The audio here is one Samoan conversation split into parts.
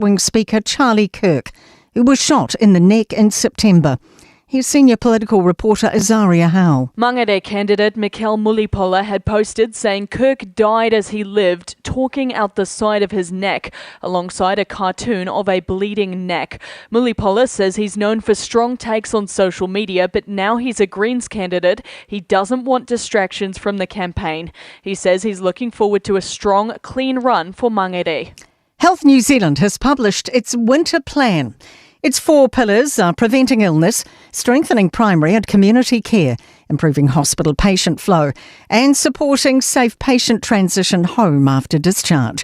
Wing Speaker Charlie Kirk, who was shot in the neck in September. Here's senior political reporter Azaria Howe. Mangere candidate Mikel Mulipola had posted saying Kirk died as he lived, talking out the side of his neck, alongside a cartoon of a bleeding neck. Mulipola says he's known for strong takes on social media, but now he's a Greens candidate. He doesn't want distractions from the campaign. He says he's looking forward to a strong, clean run for Mangere. Health New Zealand has published its winter plan. Its four pillars are preventing illness, strengthening primary and community care, improving hospital patient flow, and supporting safe patient transition home after discharge.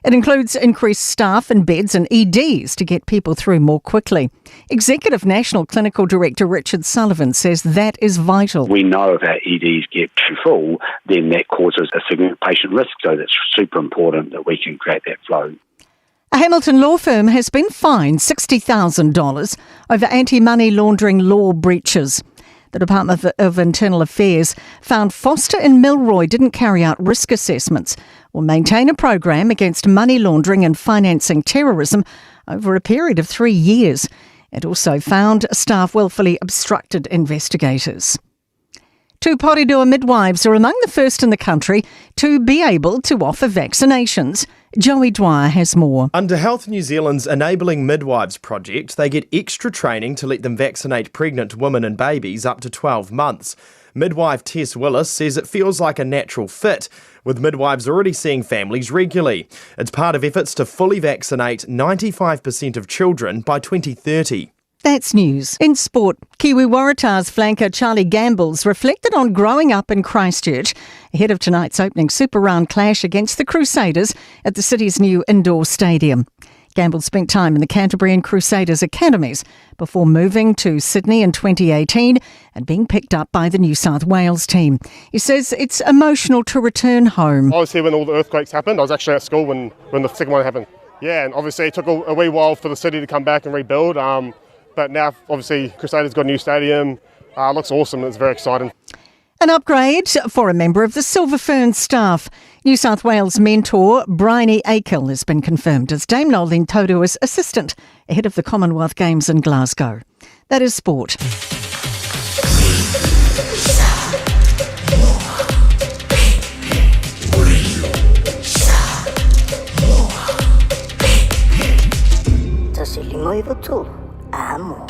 It includes increased staff and beds and EDs to get people through more quickly. Executive National Clinical Director Richard Sullivan says that is vital. We know if our EDs get too full, then that causes a significant patient risk, so that's super important that we can create that flow. A Hamilton law firm has been fined $60,000 over anti-money laundering law breaches. The Department of Internal Affairs found Foster and Milroy didn't carry out risk assessments or maintain a program against money laundering and financing terrorism over a period of 3 years. It also found staff willfully obstructed investigators. Two Porirua midwives are among the first in the country to be able to offer vaccinations. Joey Dwyer has more. Under Health New Zealand's Enabling Midwives project, they get extra training to let them vaccinate pregnant women and babies up to 12 months. Midwife Tess Willis says it feels like a natural fit, with midwives already seeing families regularly. It's part of efforts to fully vaccinate 95% of children by 2030. That's news. In sport, Kiwi Waratahs flanker Charlie Gambles reflected on growing up in Christchurch ahead of tonight's opening Super Round clash against the Crusaders at the city's new indoor stadium. Gamble spent time in the Canterbury and Crusaders academies before moving to Sydney in 2018 and being picked up by the New South Wales team. He says it's emotional to return home. I was here when all the earthquakes happened. I was actually at school when the second one happened. Yeah, and obviously it took a wee while for the city to come back and rebuild. But now, obviously, Crusaders got a new stadium. Looks awesome. It's very exciting. An upgrade for a member of the Silver Ferns staff. New South Wales mentor Bryony Akel has been confirmed as Dame Noeline Taurua's assistant ahead of the Commonwealth Games in Glasgow. That is sport. Amo.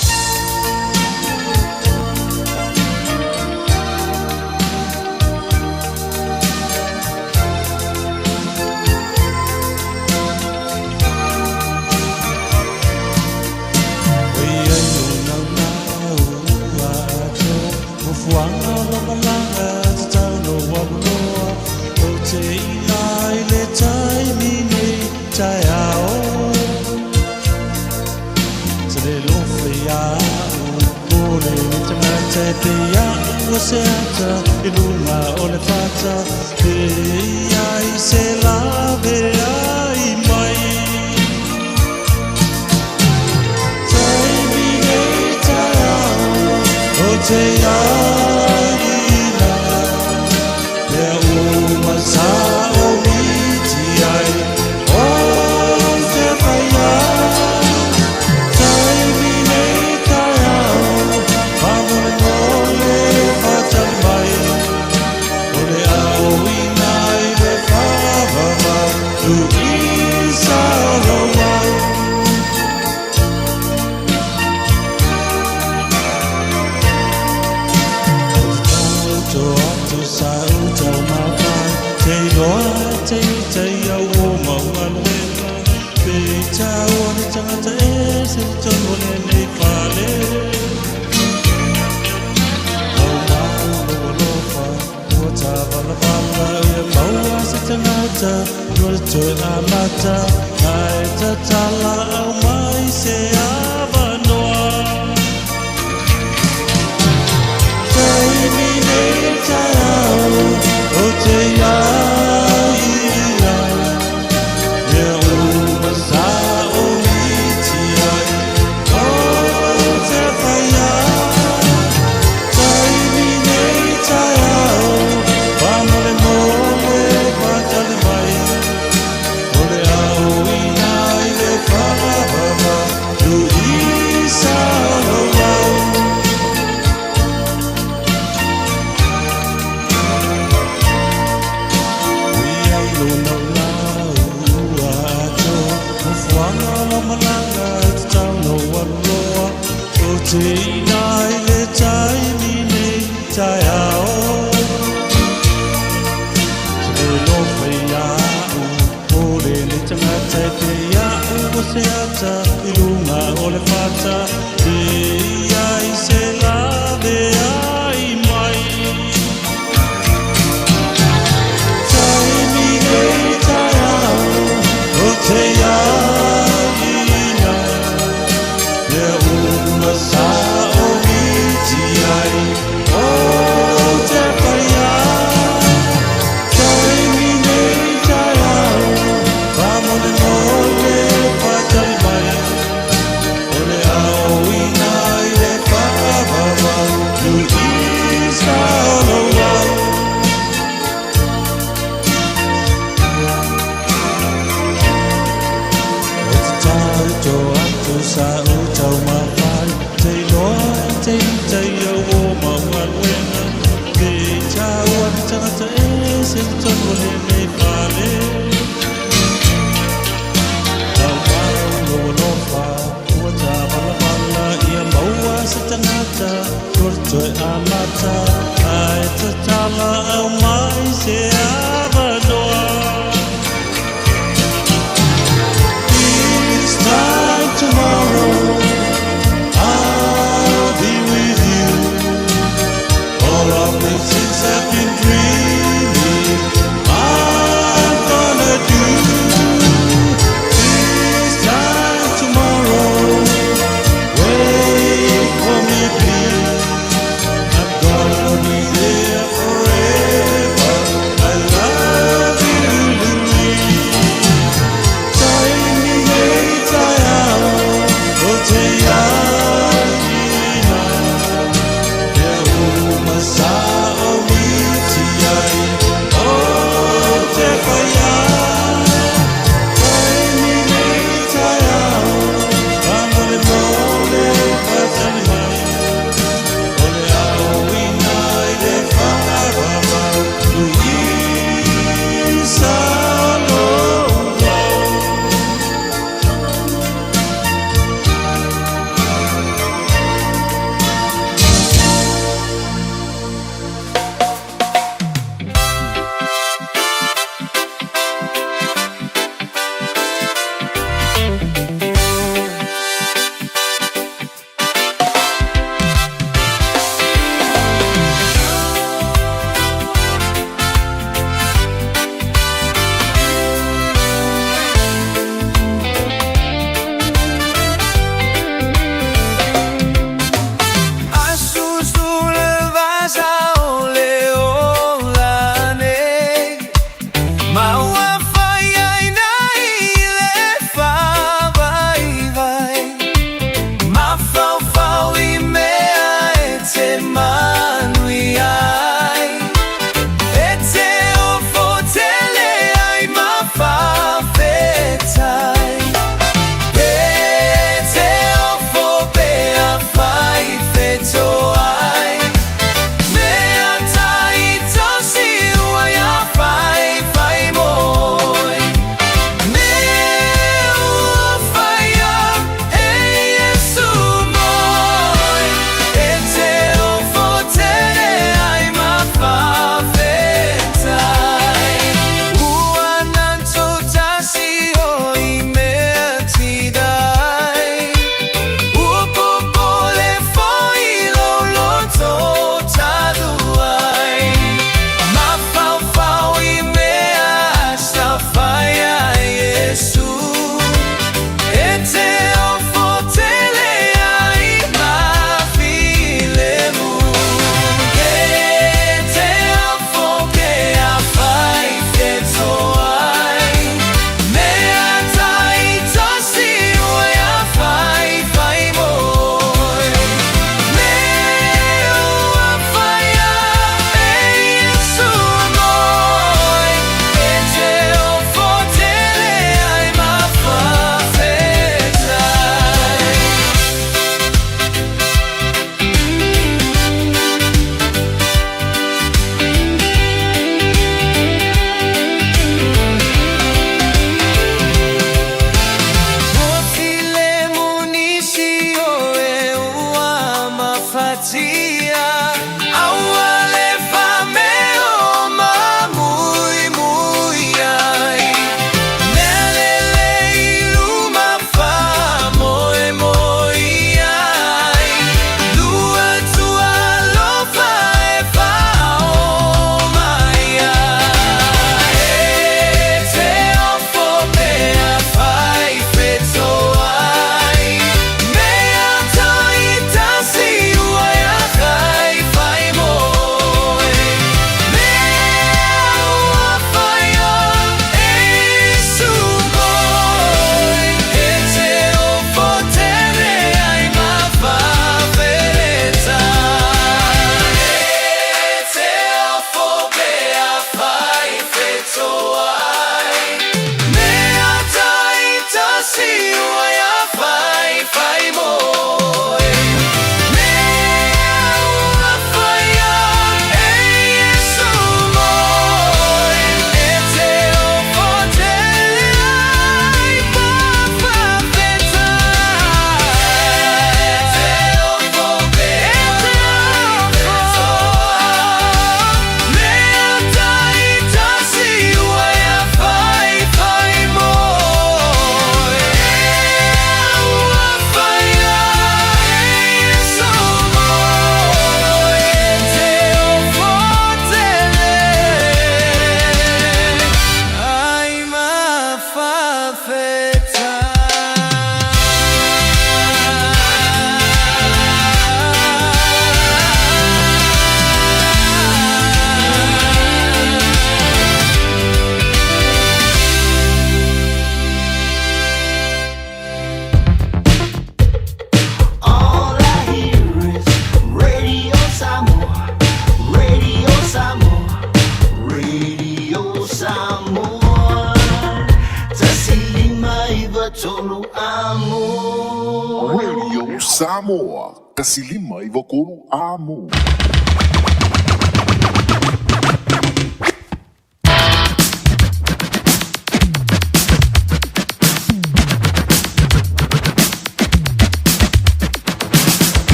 It's time tomorrow.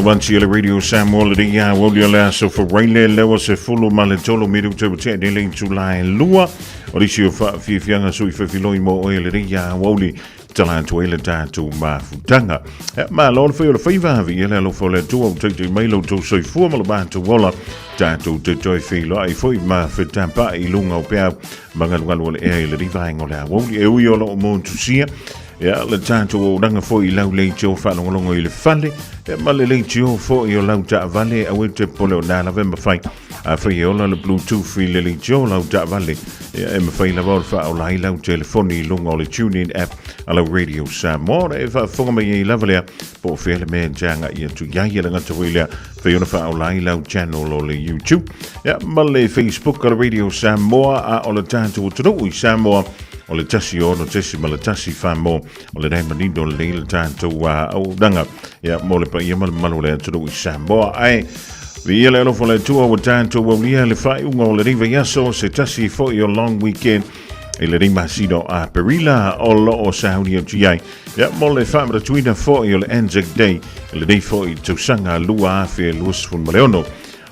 Wanti le Radio Samoa le ia o le aso faraile lewa se fulu ma le tolu miru te te ne le tulai lua o le sio fa fiafiaga sui fafiloi mo oe le ia wauli tala atu ai le tatou mafutaga. Malo le fai o le faiva avi e le alofa o le Atua ua taitai mai lo outou soifua ma lo matou ola tatou te toe feiloai foi ma fetapa'i i luga o peau magalugalu o le ea i le vaega o le aoauli e ui o loo motusia ia le tatou auaunaga foi i lau leitio faalogologo i le fale ia ma le leitio foi o lau taavale aua e te popole o na lava e mafai afai e ola le bluetooth i le leitio o lau taavale ia e mafai lava o le faaola ai lau telefoni i luga o le TuneIn app a lau Radio Samoa e faafofoga mai ai lava lea po o fea le mea e te agai atu i ai e le gata foi lea fai ona faaola ai lau channel o le YouTube ia ma le Facebook a le Radio Samoa a o le tatou atunuu i Samoa o le 16.1 whamo o le rei manino le le tatou auaunaga ia mo le paia ma le mamalu o le atunuu i Samoa. Ae viia le alofa o le Atua ua tatou aulia le faaiuga o lenei vaiaso se tasi foi o long weekend i lenei masina o Aperila o loo sauni atu i ai ia mo le faamanatuina foi o le Anzac Day i lenei foi tausaga 2026.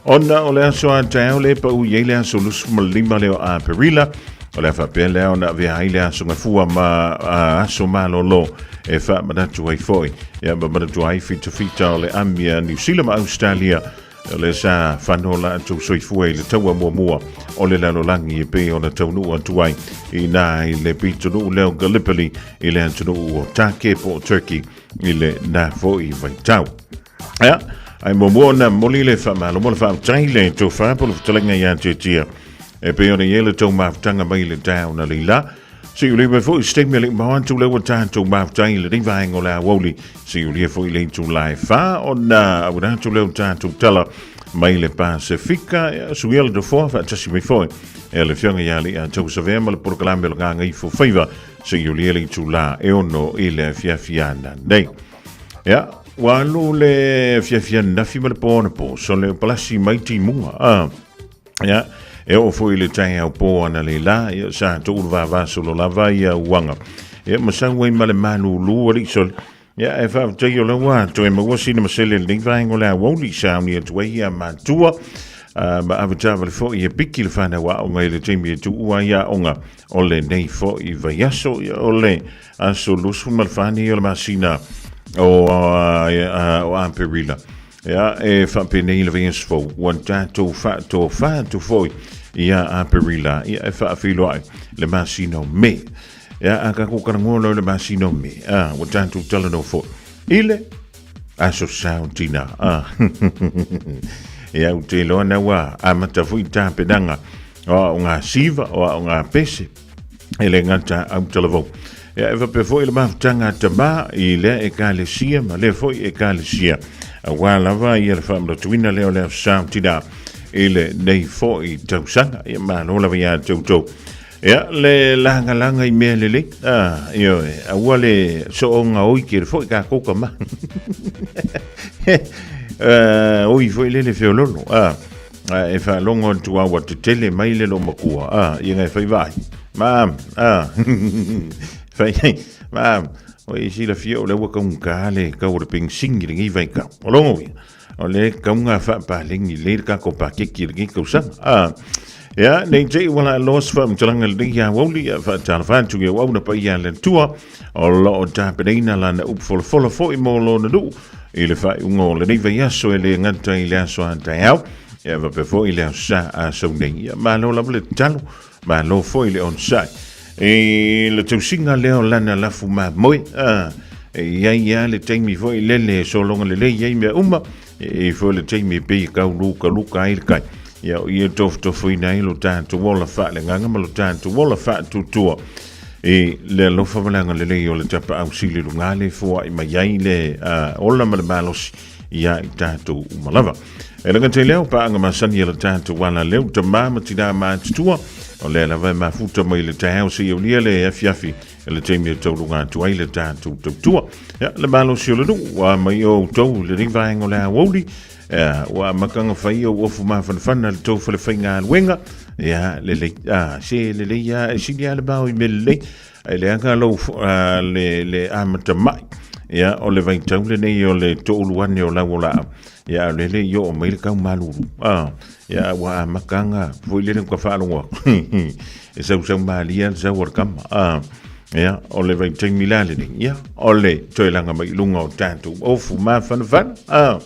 Ona o le aso a taeao le pau i ai le aso 25 lea o Aperila, o le a faapea lea ona avea ai le aso gafua ma aso malolo e faamanatu ai foi. Ia ma manatu ai fitafita o le ami a Niu Sila ma Australia o le sa fano latou soifua i le taua muamua o le lalolagi e pei ona taunuu atu ai i nā i le pitonuu lea o Gallipoli i le atunuu o Take po o Turkey i le nā foi vaitau. Ia, ai muamua ona momoli le faamalo mo le faafetai le tofa po le fetalaiga ia Tietia. E pei ona i ai le tou mafutaga mai le taeao na leila. Se i uli mai foi se taimi e le i mao atu lea ua tatou mafuta i lenei vaega o le aoauli. Se i ulia foi le itula e 4 ona auina atu lea o tatou tala mai le Pasefika. Ia, suia le nofoa faatasi mai foi e le Afioga ia Alii Tausavea ma le polokalame o le Gagaifo Faiva. Se i ulia le itula e 6 i le afiafi ana nei. Ia, Ua alu le afiafi ananafi ma le po anapo, sole o palasi mai timuga. Ah, ia, e oo foi i le taeao po analeila, ia, sa tuu le vavasolo lava ia uaga. Ia, ma sau ai ma le malūlū alii sole. Ia, e faafetai o la ua toe maua sina masele i lenei vaega o le aoauli, sauni atu ai ia matua, ma ave taavale foi e piki le fanau aoga i le taimi e tuua ai aoga o lenei foi vaiaso. Ia, o le aso 24 nei o le masina o, o Aperila. Ia, e faapenei le vaiaso fou, ua tatou faatofa atu foi ia Aperila, ia e faafeiloai le masina o Me. Ia, a tatou talanoa loa i le masina o Me, a, ua tatou talanoa foi i le aso sao tina. A. Ia, ou te iloa na ua amata foi tapenaga o aoga siva, o aoga pese, e le gata au talavou. Ia, e faapea foi le mafutaga a tamā i lea ekalesia ma lea foi ekalesia. Aua lava ia le faamanatuina lea o le aso sao tina i lenei foi tausaga. Ia, malo lava ia te outou. Ia, le lagalaga i mea lelei. Ah, ioe, aua le soonga oi ke le foi kākou ka ma. Uh, oi foi lele feololo. Ah, e whaalongo atu awa te tele mai le lo makua. Ah, ia ngai whai vai. Maam, ah. Whai, maam. O i sila fia o le ua kaunga le kau o le pengsingi le ngi vai kau. O longo ia. O le kaunga whaapālengi le le kako pākeki le ngi kausanga. Ah, ia, nei te i wala los whaamtalanga le ngi a wauli, ia whaatala whaatu ia wauna pa ia le tua, o lo o tāpeneina lana upu folafola foi mō lona nuu, i le whaaiunga o lenei vaiaso e le ngata i le aso a taeao, ia faapea foi le aso sa a sau nei. Ia, malo lava le tatalo, malo foi le onosai. I le tausiga lea o lana lafu mamoe, a, e i ai lava le taimi foi lele e sologa lelei ai mea uma, e i ai foi le taimi e pei e kau lukaluka ai le kai. Ia, o ia e tofotofoina ai lo tatou ola faaleagaga ma lo tatou ola faatuatua i le alofa ma le agalelei o le Tapaau Sili luga le foai mai ai le ola ma le malosi ia i tatou uma lava. E le gata i lea, o paaga masani a le tatou ala leu, tamā ma tinā matutua, o lea lava e mafuta mai le taeao seia aulia le afiafi i le taimi e tauluga atu ai le tatou tautua. Ia, le malosi o le nuu, ua mai o outou i lenei vaega o le aoauli, ia, ua amata ona fai ou ofu mafanafana le tou fale faigaluega, ia, lelei, a, se lelei a, e sili lava le mao i mea lelei, ai leaga lou, a, le, le amata mai, ia, o le vaitau lenei o le toulu ane o lau o laau, ia, o lele i oo mai le kau malulu, a, ia, ua amata anga, foi lele ka faalogo atu, e sausau malie le sau o le kama, a, ia, o le vaitaimi la lenei, ia, o le toe laga mai i luga o tatou ofu mafanafana, a,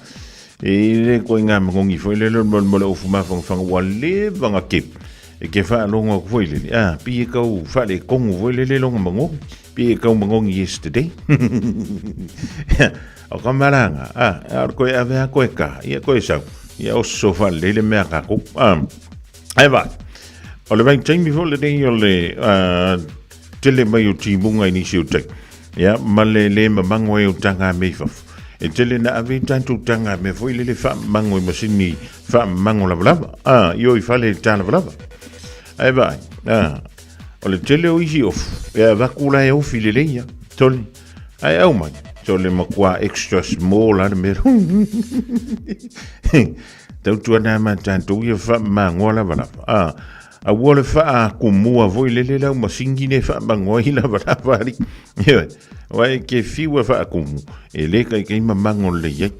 e le koe ngā mangongi foi lele o le mo le ofu mafanafana ua leva nga kepu. E ke whaalongo aku foi lele. Ah, pi e kau whale kongu foi lele longa mangongi. Pi e kau mangongi yesterday. o ka maranga. Ah, a koe ave a koe ka. Ia koe sau. Ia oso whale lele mea kako. Ah, ai vai. O le vaitaimi foi lenei o le tele mai o timuga i nisi o taimi. Ia, ma le le mamango ai o taga mea i fafo. E tele na ave i tatou taga mea foi lele faamamango i masini faamamango lavalava. Ah, i o i fale i ta lavalava. Ai vaai, ah, o le tele o isi ofu, e avaku la e ofi lelei ia, tole. Ai au mai, tole makua extra small a le mea. Tautuana ma tatou ia faamamangoa lavalava. Ah, A ua le faakumua foi lele lau masini le faamangoa ai lavalava alii. Ioe, aua e ke fiu e faakumu, e le kaikai mamango lelei ai.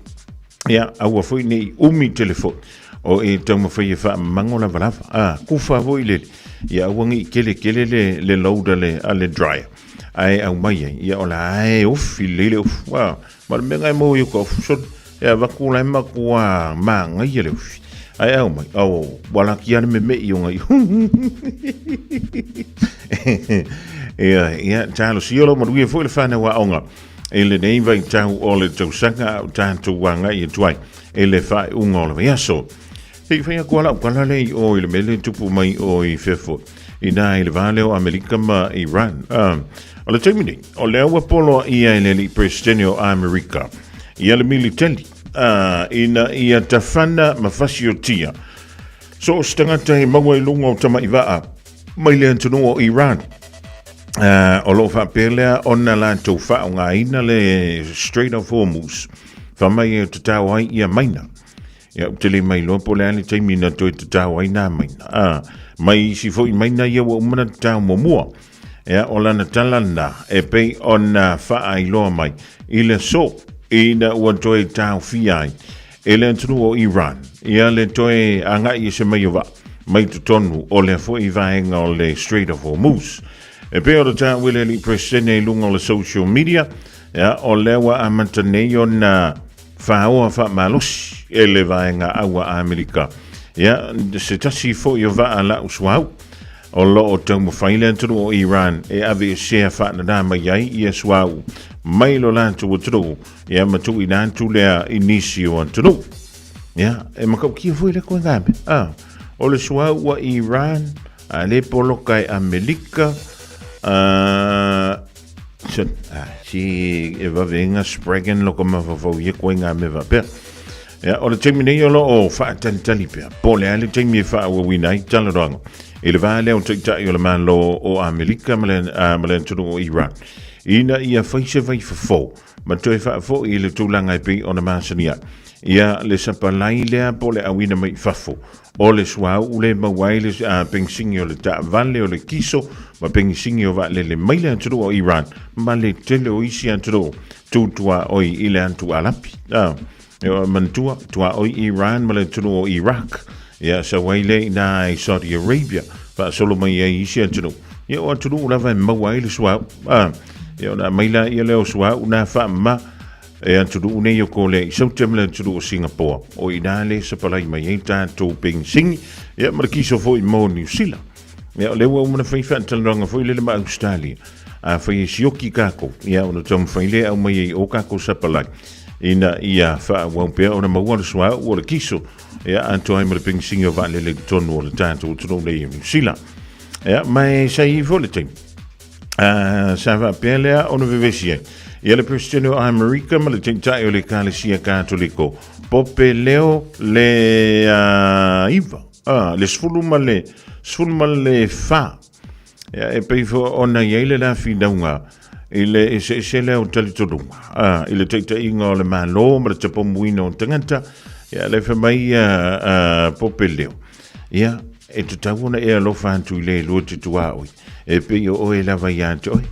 Ia, aua foi ne i umi tele foi o e taumafai e faamamango lavalava. A, kufa foi lele, ia aua ne i kele kele le, le load a le, a le dryer. Ae aumai ai, ia o la e ofi lelei le ofu. A, ma o le mea lena e maua i o ka ofu sole. E avatu la e matua māngaia le ufi. Ae au mai, au, ua laki a le memeʻi o ngai. Ia, ia, talosia lo manuia foi le whanau aoga. I lenei vaitau o le tausaga a o tātou agai atu ai i le faaiuga o le vaiaso. Se i whai aku ala ukala le i o i le mele tupu mai o i fefo. I nā i le vā lea o Amerika ma Iran. O le taimi nei, o lea ua poloa ia e le alii Peresetene o Amerika ia le militeli ina ia tafana ma fasiotia so o se tagata e maua i luga o tamaʻi vaa mai le atunuu o Iran. O lo o faapea lea ona latou faaaogaina le Strait of Hormuz. Fai mai e tatao ai ia maina. Ia, ou te le mailoa po o le a le taimi na toe tatao ai nā maina. A, mai isi foi maina ia ua uma na tatao muamua. Ia, o lana tala lena e pei ona faailoa mai i le aso ina ua toe taofia ai e le atunuu o Iran ia le toe agai ese mai o vaa mai totonu o lea foi vaega o le Strait of Hormuz. E pei ona taua e le alii Peresetene i luga o le social media, ia, o lea ua amata nei ona faaoa faamalosi e le vaega aua Amerika. Ia, se tasi foi o vaa lau suauu o lo o taumafai le atunuu o Iran e aveesea faanana mai ai ia suauu mai lo latou atunuu, ia ma tuuina atu lea i nisi o atunuu. Ia, e matautia foi le koe game. Ah, o le suauu a Iran, a le poloka e Amerika, ah, so, ah, si e vavenga spragan loko mafafau ia koe ngā me vapea. Ia, o le taimi nei o lo o whaatalitali pea. Po le a le taimi e whaauauina ai talanoaga. I le vā lea o taitai o le Malo o Amerika ma le, ma le atunuu o Iran. Ina ia fai se vai fofo ma toe faafoi i le tulaga e pei ona masani ai. Ia le sapalai lea po o le auina mai i fafo o le suauu le maua ai le pegisigi o le taavale o le kiso ma pegisigi o vaalele mai le atunuu o Iran ma le tele o isi atunuu tutuaoi i le atu Alapi. E manatua, tuaoi Iran ma le atunuu o Iraq. Ia, sau ai lea i ina i Saudi Arabia, faasolo mai ai i isi atunuu. Ia, o atunuu lava e maua ai le suauu. Ia, ona aumai laia lea o suauu na faamama e atunuu nei o Kolea i Sautia ma le atunuu o Singapore. O i ina lea e sapalai mai ai tatou pegisigi, ia, ma le kiso foi mo Niu Sila. Ia, o lea ua uma ona fai faatalanoaga foi lele ma Australia. Afai e sioki kākou, ia, ona taumafai lea e aumai ai o kākou sapalai ina ia faaauau pea ona maua le suauu o le kiso, ia, atoa ai ma le pegisigi o vaalele i totonu o le tatou atunuu nei o Niu Sila. Ia, ma e sa i ai foi le taimi. Sa faapea lea ona vevesi ai ia le Peresetene o Amerika ma le Taitai o le Ekalesia Katoliko, Pope Leo le iva. Le 14. Ia, e pei foi ona i ai le la finauga i le eseese lea o talitonuga, i le taitaiga o le Malo ma le tapomuina o tagata, ia, le fai mai Pope Leo, ia, e tatau ona e alofa atu i le lua te tuaoi, e pei o oe lava ia te oe.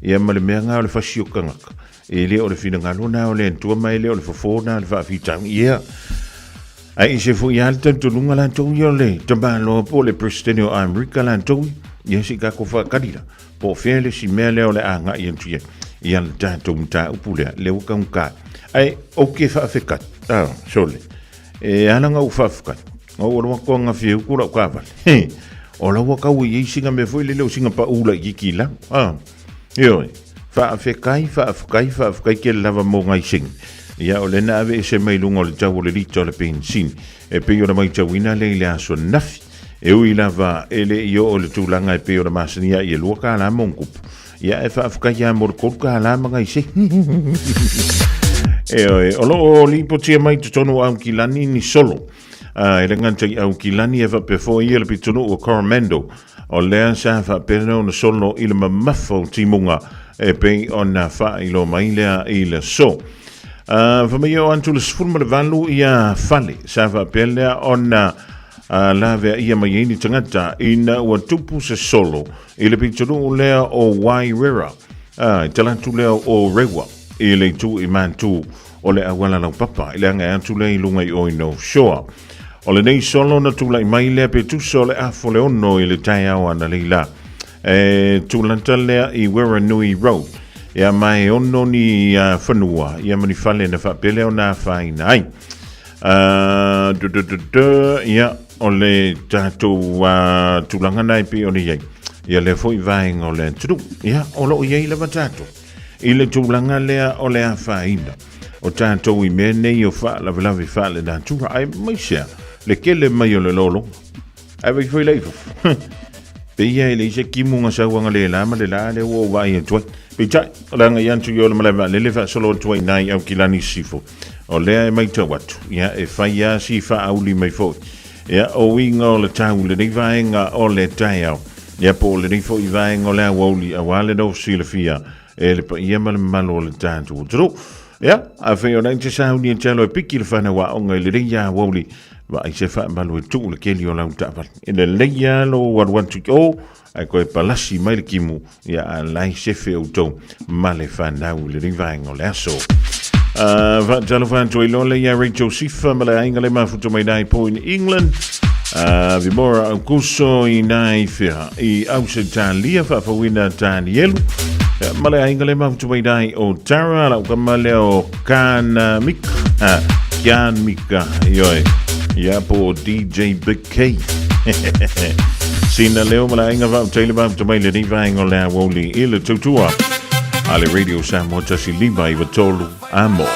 Ia, ma le mea nga o le fasi o kangaka, e le o le finagalo na o le Atua ma e le o le fofo na o le faafitauli. Ia, ae ese foi lava le talitonuga latou ia o le tamaloa po o le Peresetene o Amerika latou ia, se i tatou faatali la, po o fea le isi mea lea o le a agai atu i ai ia le tatou mataupu lea, lea ua taugata. Ae ou te faafetai, sole, e ala ona ou faafetai, na ou alu atu ananafi e utu lau taavale, o la ua tau i ai sina mea foi lele o sina pau laitiiti i lalo, Ioe, faafetai, faafetai, faafetai tele lava mo nai sene. Ia, o lea na aveese mai luga o le tau o le lita o le penisini. E pei ona matauina lea i le aso ananafi. E ui lava e le i oo i le tulaga e pei ona masani ai e $2 ma ona tupu. Ia, ae faafetai lava mo le $3 ma nai sene. Ioe, o lo o lipotia mai totonu o Aukilani ni solo. E le gata i Aukilani e faapea foi ia le pitonuu o Coromandel. O lea sa faapea ona solo i le mamafa o timuga e pei ona faailoa mai lea i le aso. Fai mai e oo atu le 18 ia fale sa faapea lea ona laveaia mai ai ni tagata ina ua tupu se solo i le pitonuu lea o Wairera, i tala atu lea o Rewa i le itu i Matu o le auala laupapa i le agai atu lea i luga i o i North Shore. O lenei solo na tulai mai lea pe tusa o le afa o le 6 i le taeao analeila. E tūlata lea i Weranuī Road. Ia ma e ono ni whanua, ia ma ni fale na whaapea lea o nā whaina ai. Du, du, du, du, ia, o le tātou tūlanga nai pe o le iai. Ia lea foi vaenga o le atunuu. Ia, o loo iai lava tātou. I le tulaga lea o le afaina o tatou i mea nei o faalavelave faalenatura, aemaise lava le kele mai o le lologa. Ae vaai foi la i fafo. Pei ia e leai se timu na sauaga le la ma le la lea ua ou vaai atu ai. Peitai, o le agai atu i o le malae vaalele faasolo atu ai i nai Aukilani Sisifo. O lea e matau atu, ia e fai lava si faaauli mai foi. Ia, o uiga o le tau i lenei vaega o le taeao, ia po o lenei foi vaega o le aoauli, aua le nofo silafia e le paia ma le mamalu o le tatou atunuu. Ia, afai o nai te sauni e te alo e piki le whanau a onga i le rei a wauli, wa ai se whaamalu e tuu le keli o lau taavale. E le lei a lo waru atu ki o, ai koe palasi mai le kimu, ia a lai sefe o tou ma le whanau le rei vaenga o le aso. Uh, talo whantua i loa le ia Rachel Sifa ma le ainga le mafuta mai nai po in England. Uh, Vimora Augusto i nai whia i Ausetalia whaafawina Danielu. Ma le ainga le mafuta mai nai o Tara lau ka male o Kana Mika. Uh, Kian Mika, ioi. Ia po DJ Big K. Sina leo ma le ainga whaafawina le mafuta mai le ni vaenga o le awoli i le tautua. A le Radio Samoa tasi lima iwa tolu amo.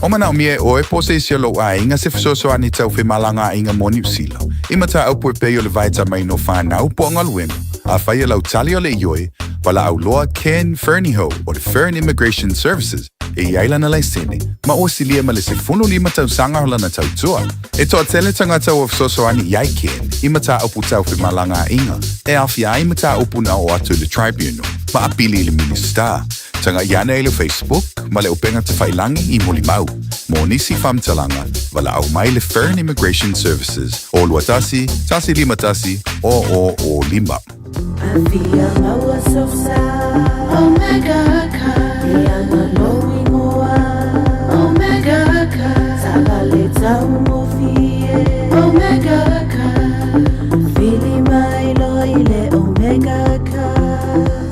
O manaʻomia e ʻoe po o se isi o lou ʻaiga se fesoasoani tau femalagaaiga mo Niu Sila, i mataupu e pei o le vaetamaina o fanau po o galuega, afai o lau tali o le ioe, valaau loa Ken Fernihough o le Fern Immigration Services e i ai lana laisene ma ua silia ma le 15 tausaga o lana tautua. E toatele tagata ua fesoasoani i ai Ken i mataupu tau femalagaaiga e aofia ai mataupu na oo atu i le Tribunal ma apili i le Minisita. Taga'i ane i le Facebook ma le upega tafailagi i Molimau. Mo nisi faamatalaga, valaau mai le Fern Immigration Services o 21 151 0005. Afia maua sosa Omega Car Iana lou ingoa Omega Car Taavale taugofie Omega Car Vili mai loa i le Omega Car.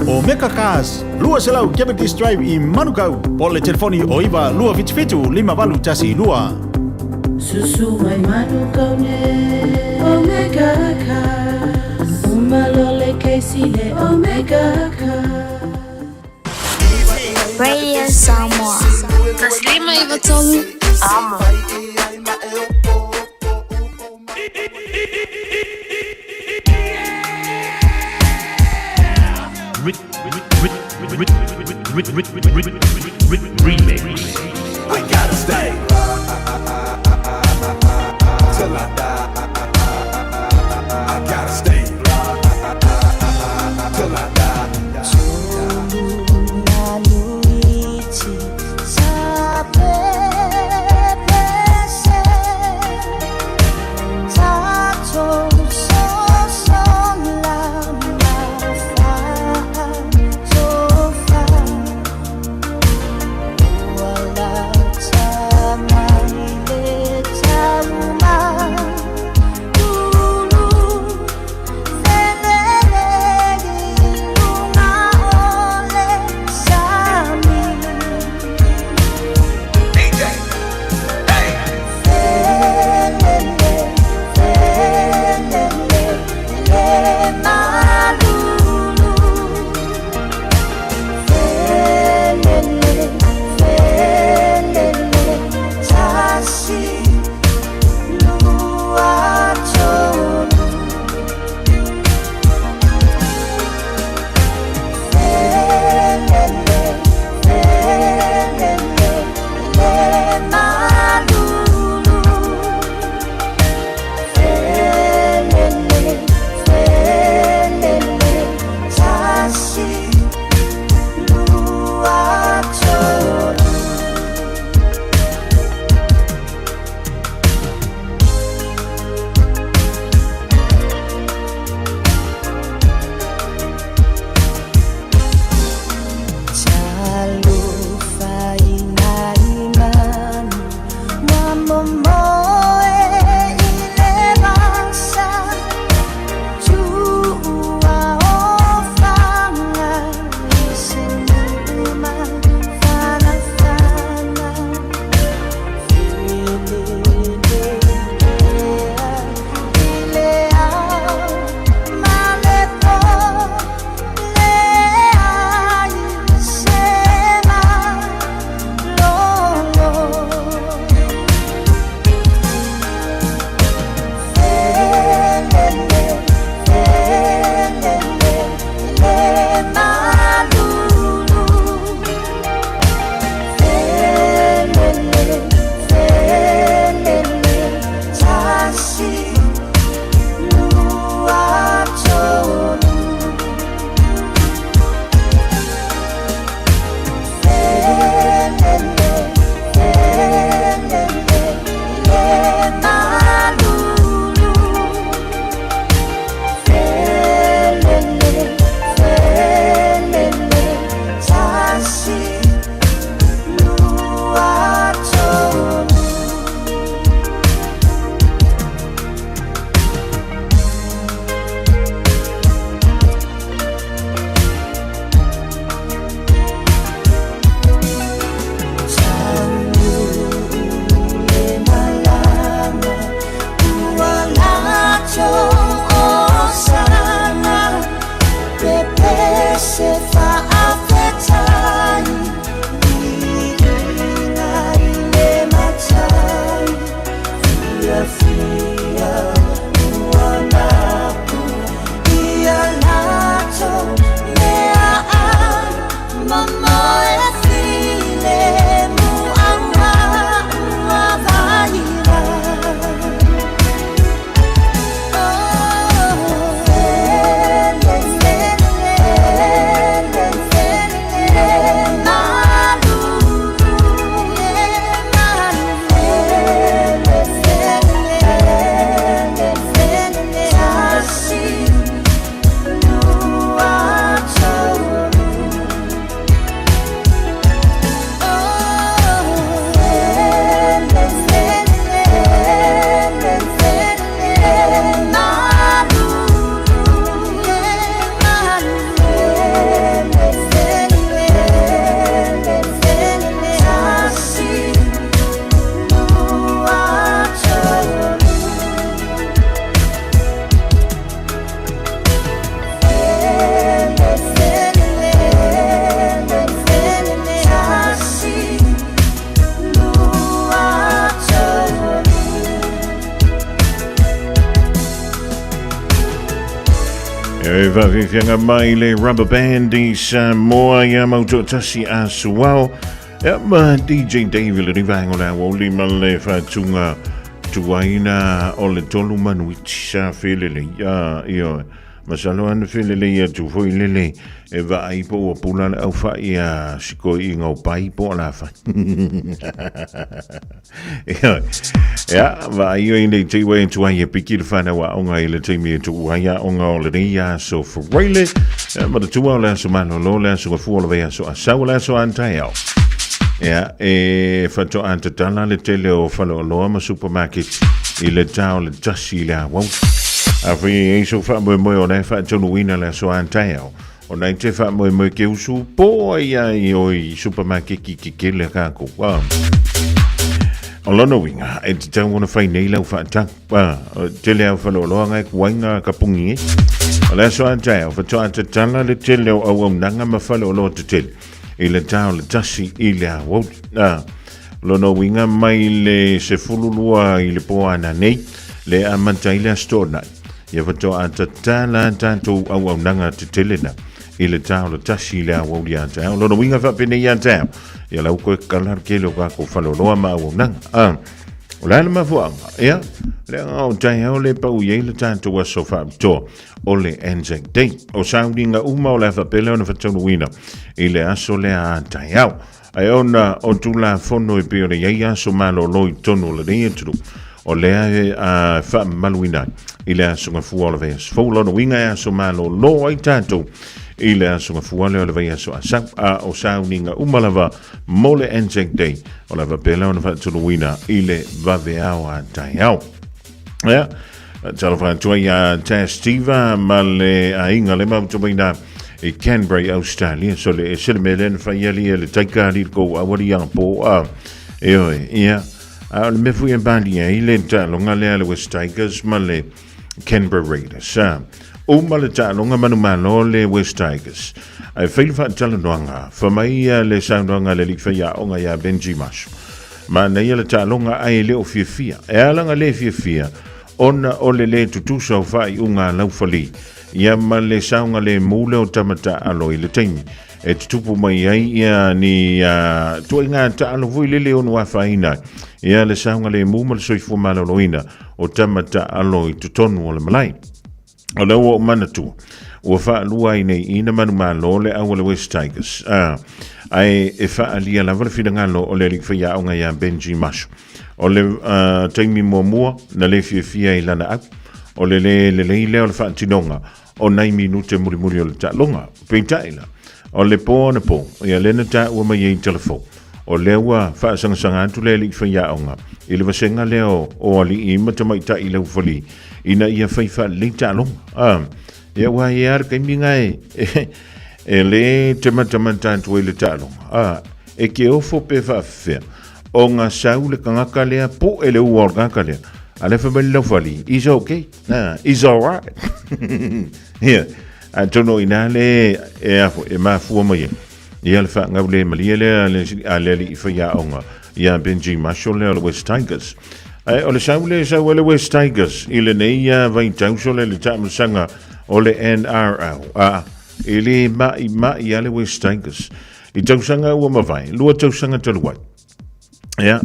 Omega Cars, 200 Cavendish Drive i Manukau, po o le telefoni o 9 277 5812. Susu mai Manukau nei Omega Cars Uma loa le kesi le Omega Cars. Radio Samoa. 153 Amo. Remix. We gotta stay till I die. I gotta stay till I die. E whawhiwhianga mai le rubber band i Samoa ia mautoatasi a Suao. Ia ma DJ Dave le rivaengo le awauli ma le whatunga tuaina o le tolu manuiti sa felele ia ia masalo ana felele ia tu foi lele e vaai po ua pula le aufai a sikoi i ngau pai po o la fai. Ia, vaai o i te iwa e tuai e piki le whanau a onga i le teimi e tuu ai a onga o le nei aso Faraile. Ia, ma te tua o le aso malolo, le aso gafua o le vei aso asau, o le aso antaiao. Ia, e whatoa a tatala le tele o whaloaloa ma supermarket i le tao le tasi i le awau. A whai e eiso wha moe o le whaatonuina le aso antaiao. O nei te whaamoemoe ke usu po ai ai o i supermarket ki ke kele ka ko. O lona winga, e te tau ona whai nei lau whaatau. Tele au whaloloa ngai kuainga ka pungi e. O le aso a tae, o whatoa te tala le tele o au au nanga ma whaloloa te tele. I le tau le tasi i le awau. Lona winga mai le se fululua i le poana nei, le amata i le astonai. Ia whatoa a tatala tātou auaunaga te tele na i le tao le tasi i le awauli a tao. Lona winga whapene i a tao. Ia lau koe kalar ke leo kako whaloloa ma auaunaga. Ah, o le ala mafuanga, ia, le anga o tai au le pau i le tātou aso whaapitoa o le Anzac Day. O sauninga uma o le awhapele o na whatauluina i le aso le a tai au. Ai ona o Tulafono e pei ona i ai aso malolo i tonu o lenei atunuu, o lea e a faamamaluina ai i le aso gafua o le vaiaso fou. Lona uiga e aso malolo ai tatou i le aso gafua lea o le vaiaso asau, a o sauniga uma lava mo le Anzac Day o le a faapea lea ona faatuluina i le vaveao a taeao. Ia, talofa atu ai a Tash Tiva ma le aiga le mautumaina i Canberra, Australia. So le ese le mea lea na fai ali e le taika ali le kou awali a po a. E oe, ia. A o le mea fui e bali ai le taaloga lea le West Tigers ma le Canberra Raiders. A, uma le taaloga manu malo le West Tigers. Ai fai le faatalanoaga, fa mai le saunoaga le alii faiaoga ia Benji Marshall. Manaia le taaloga ae le o fiafia. E ala nga le fiafia, ona o le le tutusa o faaiuga a laufali, ia ma le saoga le mu lea o tama taaalo i le taimi e tutupu mai ai ia ni uh, tuaiga taaalo foi lele ono afaina ai ia le saoga le mu ma le soifua maloloina o tama taaalo i totonu o le malae. O lea ua ou manatua, ua faalua ai nei i na manumalo le au a le West Tigers. Ah, ae e faaalia lava le finagalo o le alii faiaoga ia Benji Marshall. O le uh, taimi muamua na le fiafia i lana au, o le le lelei lea o le faatinoga o nai minute mulimuli o le taaloga. Peitai la, o le po ona po, ia lea na taua mai ai telefo. O lea ua faasagasanga atu le alii faiaoga i le vasega lea o, o alii ma tamaitai laufali ina ia fai faalelei taaloga. Ah, ia ua ia le taimi nga e, e, e le te matamata atu ai le taaloga. Ah, e ke ofo pe faafefea o nga sau le kangaka lea po e le ua o le kangaka lea. A le fa mai le laufali, is okay. Ah, is alright. Ia, atonu ina le e afo, e mafua mai ai. Ia le faagau le malie lea le, a le alii faiaoga ia Benji Marshall lea o le West Tigers. Ae o le sau le sau a le West Tigers i lenei ia vaitauso le le taamilosaga o le NRL. A, e le ma'i ma'i a le West Tigers. I tausaga ua mavae, lua tausaga talu ai. Ia,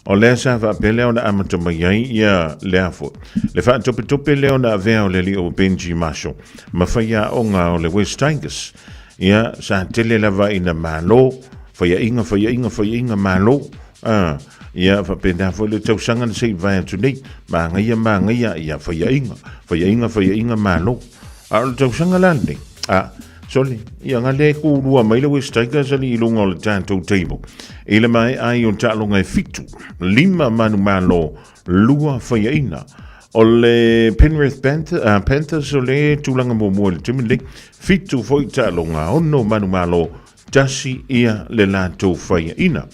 o lea sa faapea lea ona amata mai ai ia le afo. Le faatopetope lea ona avea o le alii o Benji Marshall ma faiaoga o le West Tigers. Ia, sa tele lava ina malo, faiainga, faiainga, faiainga, malo. Ah, ia, faapena foi le tausaga na se i vae atu nei. Magaia, magaia, ia, faiainga, faiainga, faiainga, malo. A o le tausaga la lenei, ah, Sole, ia nga le kūlua mai le West Tigers ali i lunga o le tatou table. I le mae ai o taaloga e fitu, lima manu malo, lua faiaina. O le Penrith Panther, uh, Panthers o le tulaga muamua i le taimi lenei, fitu foi taaloga, ono manu malo, tasi ia le latou faiaina.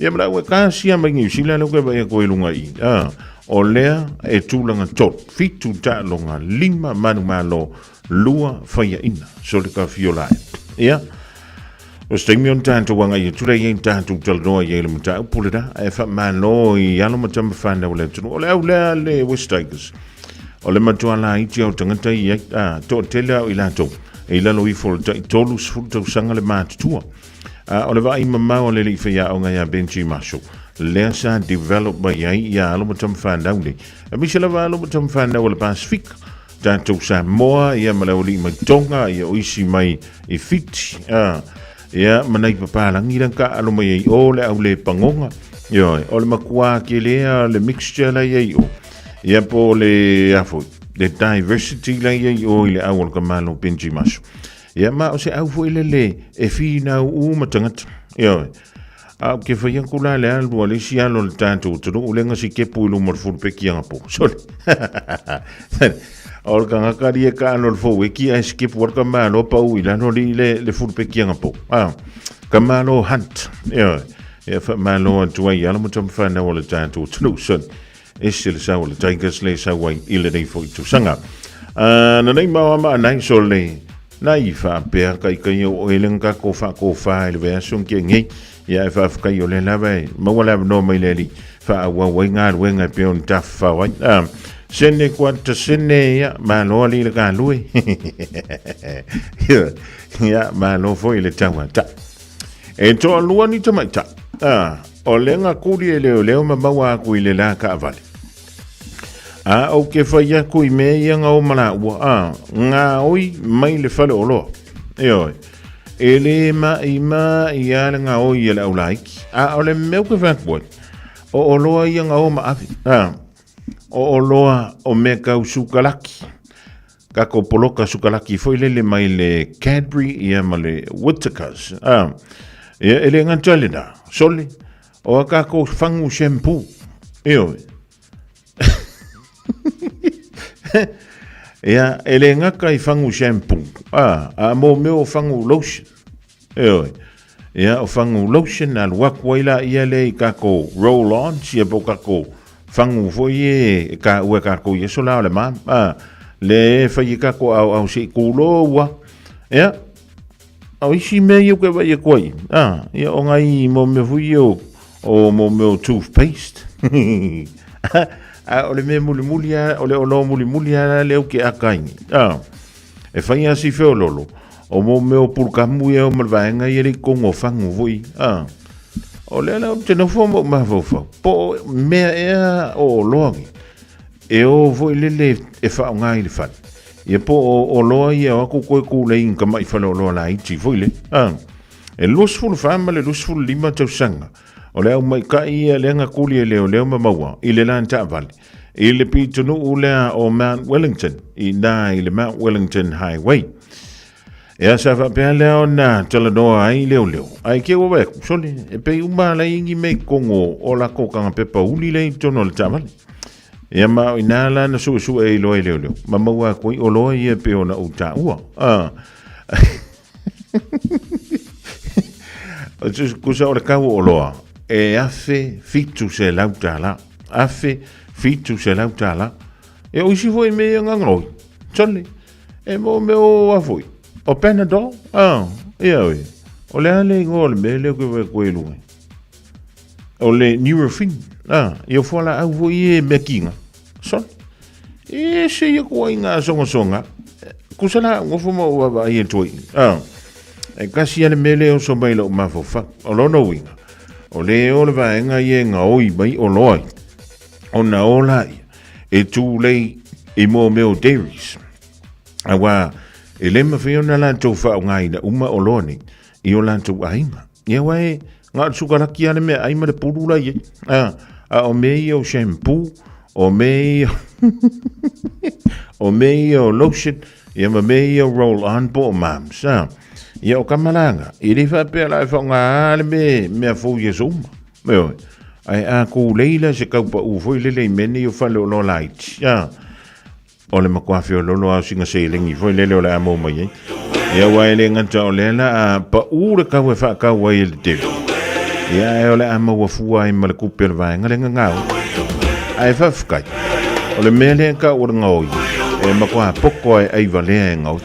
Ia ma lau e kasia mai Niu Sila lau ke vai ko i lunga i. Ah, o lea e tulaga tolu, fitu taaloga, lima manu malo, lua faiaina so le ka fiola ai. Ia, o se taimi o ni tātou anga ia tura ia i tātou talanoa ia i le mataupu le rā, e whamāno i alo ma tama whānau le atunu. O le au lea le West Tigers. O le matua laiti o tagata ia, a, toatele o i latou, e i lalo ifo o le tai 30 tausaga le matutua. A, o le vaai mamao a le alii faiaoga ia Benji Marshall, lea sa develop mai ai ia alo ma tama fanau nei. Aemaise lava alo ma tama fanau o le Pasifika, tatou Samoa, ia ma le aualii mai Tonga, ia o isi mai i Fiti, a, ia ma nai papalagi la ka alo mai ai o le au le pagoga. Ioe, o le makuā kelea le mixture la i ai o. Ia po o le a foi, le diversity la i ai o i le au o le kamalo Benji Marshall. Ia ma o se au foi lele e finau uma tagata. Ioe. A o ke whai aku la le alu a le isi alo le tātou atunuu le ngasi kepu i luma o le fulupeki anga po. Sorry. O le kangaka li e ka alo le fou e ki ai sikepu al ka malo pa u i lalo li le, le fulupeki anga po. Ah, ka malo hunt. Ioe. Ia wha malo atu ai alo mo tamawhanau o le tātou atunuu. So, ese le sau o le Tigers le sau ai i lenei foi tausaga. Na nei mau ama anai so le nai whaapea kai kai o ele nga ko wha ko wha i le vea so ke ngei ia e whaafkai o le lava e maua le no mai le li wha aua wai ngā ruenga e pe on taf wha wai. Sene kua ta sene ia ma loa li le ka lui. Ia ma lo foi le taua ta. E toa lua ni tamaita. O le nga kuli e leo leo ma maua aku i le la ka avale. A o ke whai aku i mea ia ngā o mala ua. A, ngā oi mai le whale o loa. E oi. E le ma i ma i a le ngā oi e le au laiki. A o le mea ke whai aku O o loa ia ngā o ma avi. A, o o loa o mea kau sukalaki. Ka ko poloka sukalaki foi lele mai le Cadbury ia ma le Whittaker's. A, ia e le ngata le na. Sole, o a ka ko whangu shampoo. E oi. Ia, e le ngaka i whangu shampoo. A, a mō meo o whangu lotion. E oi. Ia, o whangu lotion a luaku ai la ia le i kako roll on, sia po kako whangu foi e, e ka ua kako i eso la o le ma. A, le e whai i kako au au se i kūlo ua. Ia, o isi mea i o ke vai e koe. A, ia o ngai mō mea fui o, o mō mea o toothpaste. A, o le mea mulimuli a, o le olo mulimuli a le au ke akaingi. A, E whai a si wheololo, o mō mea o pulukamu ia o ma le vaega ia le kongo whangu voi. A, o lea la o te nofo mo mafaufau. Po o mea ea o loangi. E o voi lele e whaonga i le whare. Ia po o, o loa ia o aku koe kūlei ka mai whale o loa la iti voi le. A, e 24 ma le 25 tausaga. O le au maikai ia le anga kuli e leo leo ma maua i le lan taavale. I le pitonuu lea o Mount Wellington, i nā i le Mount Wellington Highway. Ea sa faapea lea ona talanoa ai leo leo. Ai ke ua wai sole, e pei uma la ingi me kongo o la ko kanga pepa uli le i tono le taavale. Ia ma o ina la na sue sue i loa i leo leo. Ma maua koi o loa ia pe ona u tā ua. Ah. Kusa o le kau o loa, e afe fitu se lau tāla. Afe fitu se lau tāla. E o isi foi me ia ngangoi. Tole, e mo me o a foi. O Panadol, ah, ia oi. O le ale ingoa o le mea leo ke wai koe lunga. O le Nurofen, ah, ia fua la au foi e mea kinga. Sole, e se ia kua i ngā songasonga. Kusa la, ngofo mo ua wa ia toi. Ah, e kasi ale mele o so mai lau mafaufau. O lona uiga, o le o le vaega ia e gaoi mai o loa ai, ona o la ia, e tūlei i mō mea o dairies. Auā, e le mawhai ona latou whaongaina uma o loa nei, i o latou aiga. Ia wai, e, ngā sukaraki ale mea ai ma le puru la ia. A, a o mea ia o shampoo, o mea ia, o mea ia o lotion, ia ma mea ia o roll on po o mams. A, ia o kamalanga, i le whaapea la e whaonga ale me, mea fou ia so uma. Me oi, ai a kou leila se kaupa u foi lele i mene i o whale o loa laiti. A, O le matua feololo a o singa seleni foi lele o le a maua mai ai. Ia ua e le gata o lea la a paʻū le kau e faakau ai e le tele. Ia e o le a maua fua ai ma le kupe o le vaega le gagau. Ae faafetai. O le mea lea ka ua le gaoi e matua poko ai ai valea e gaoi.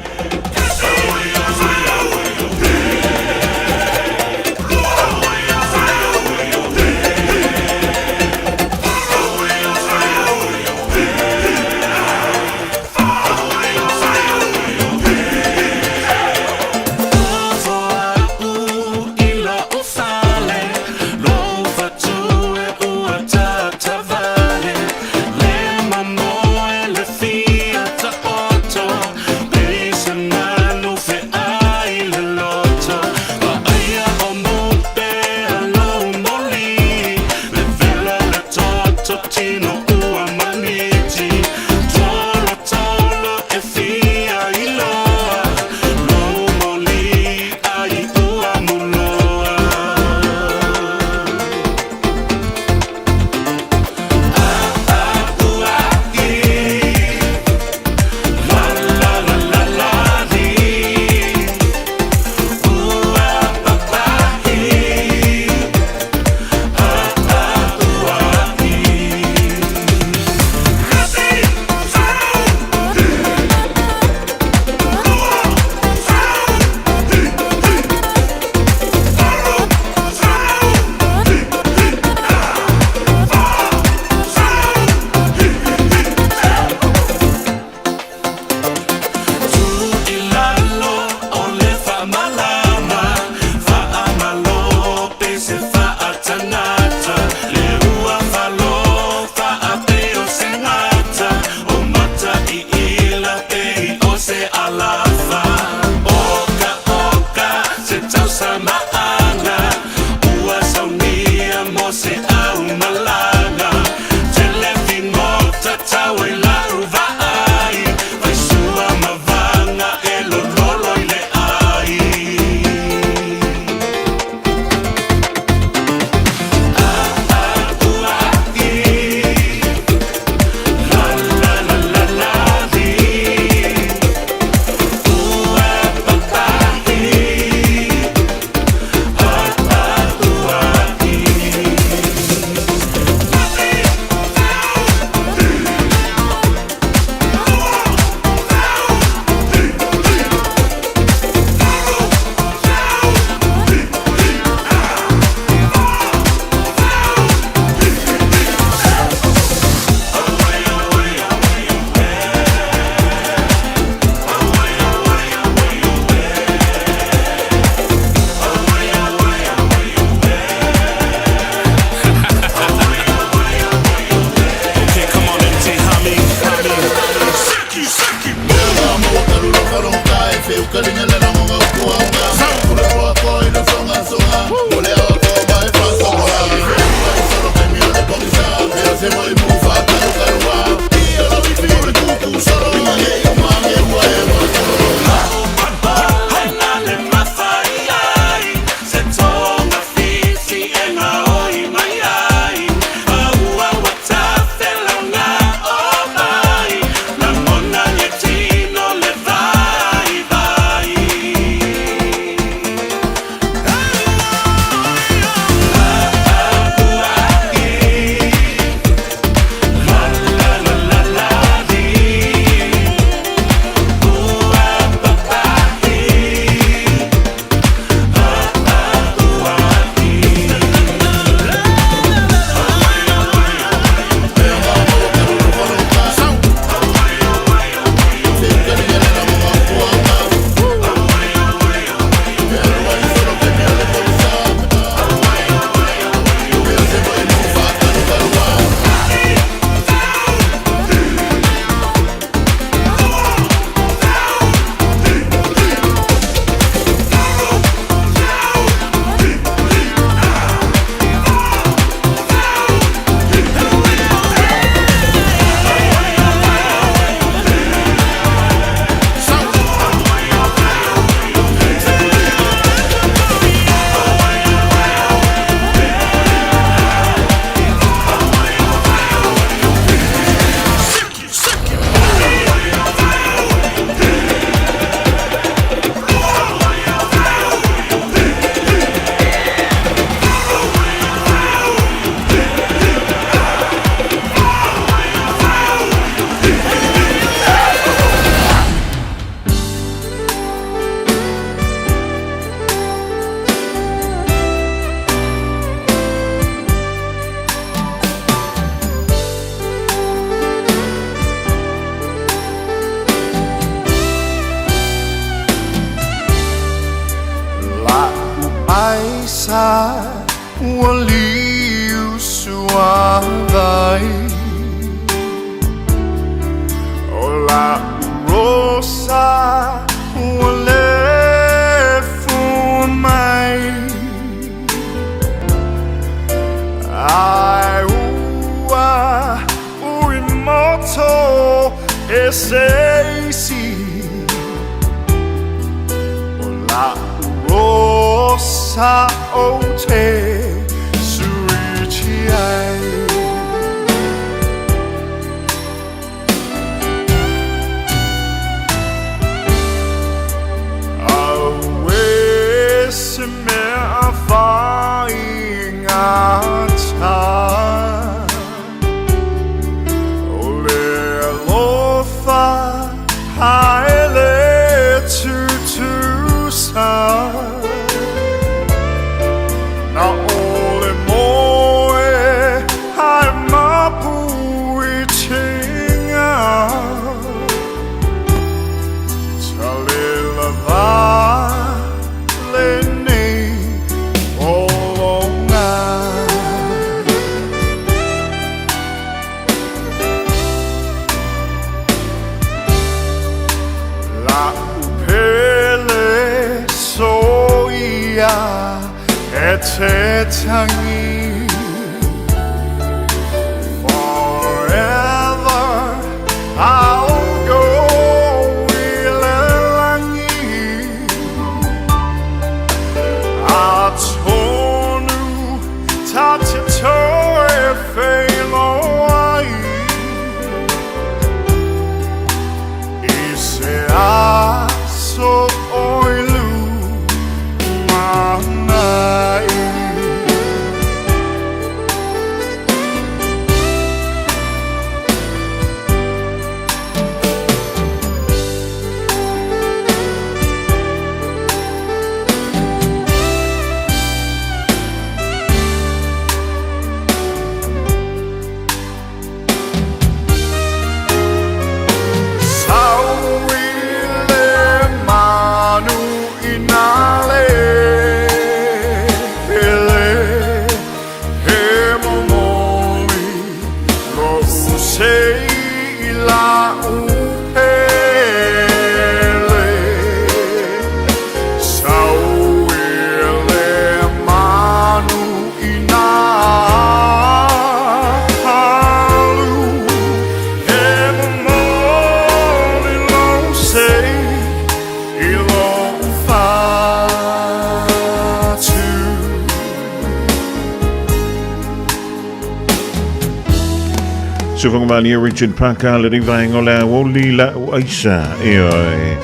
sa o te suiti ai. Aue se mea whaingata, o le alofa haele tutusa. Na ole moe hae mapu i tinga, Talela vale nei olonga. La upele soia e te tangi. Forever I'll go i le langi. Atonu ta te toe whailoai. I se aso oi lumanai. Sau i le manu i nā le pele, he momoli lo sei i la upele. Sau i le manu i nā halu, he momoli lo sei i lo fatu. Sufangamalia Richard Parker le rivaenga o le aoli la o aisa e oe.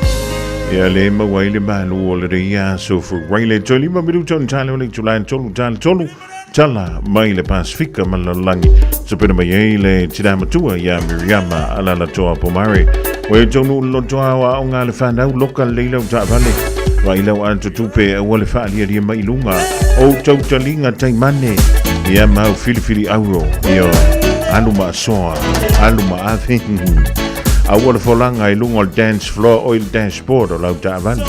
Ia le maua i le malu o le reia so fu raile toi lima minuta on tale o le tulain tolu tale tolu tala mai le Pasifika ma le lalolagi. Sapena mai ai le tina matua ia Miriama Alala Toa Pomare. Ua e taunuu le lotoa o aoga a le fanau loka lelei lau taavale. Vaai lau atotupe aua le faalialia mai i luga o tautaliga taimane ia mau filifili auro ioe alu ma asoa alu ma ave aua le folaga i luga o le dance floor o i le dashboard o lau taavale.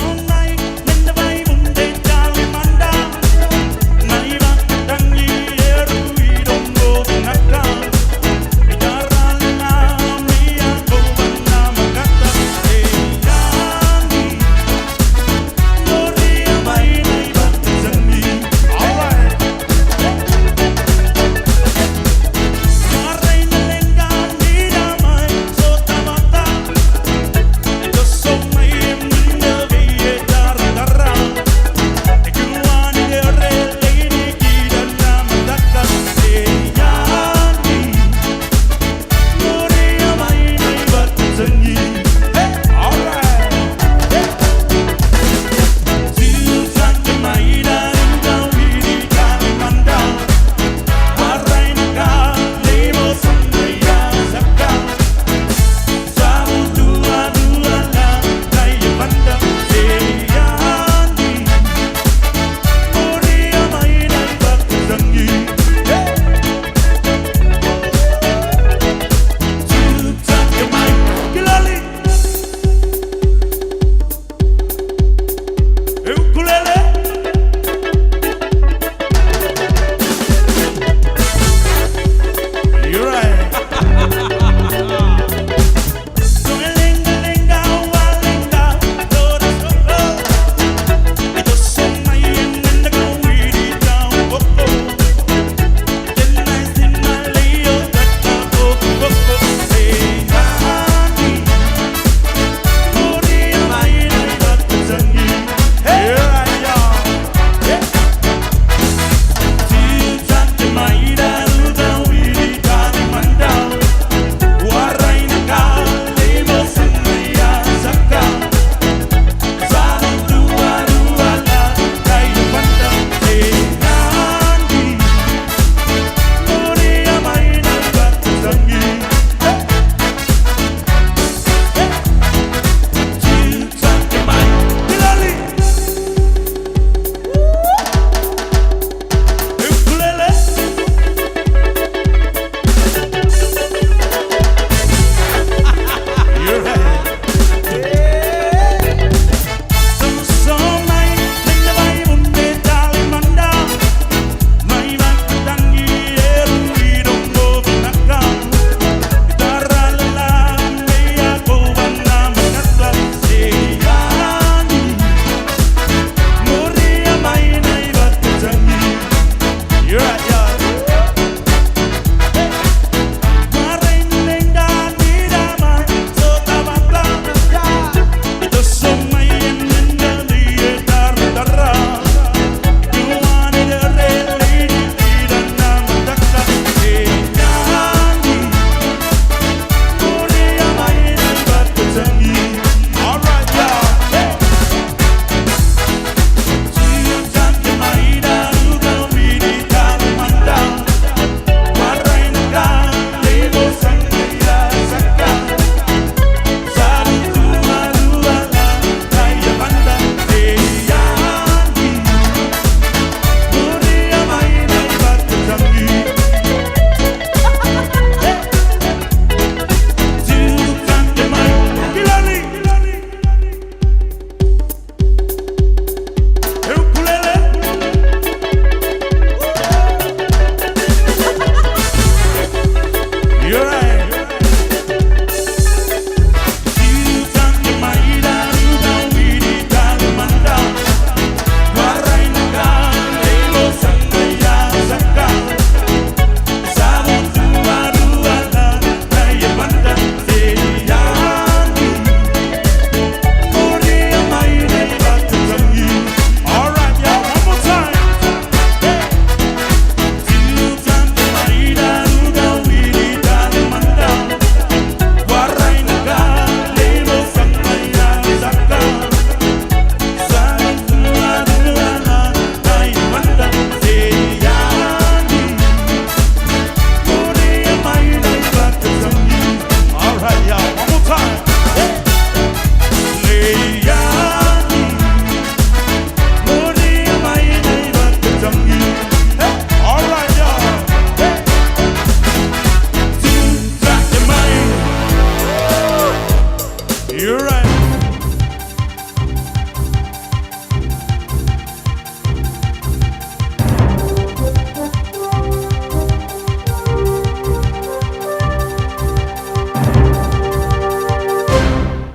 You're right.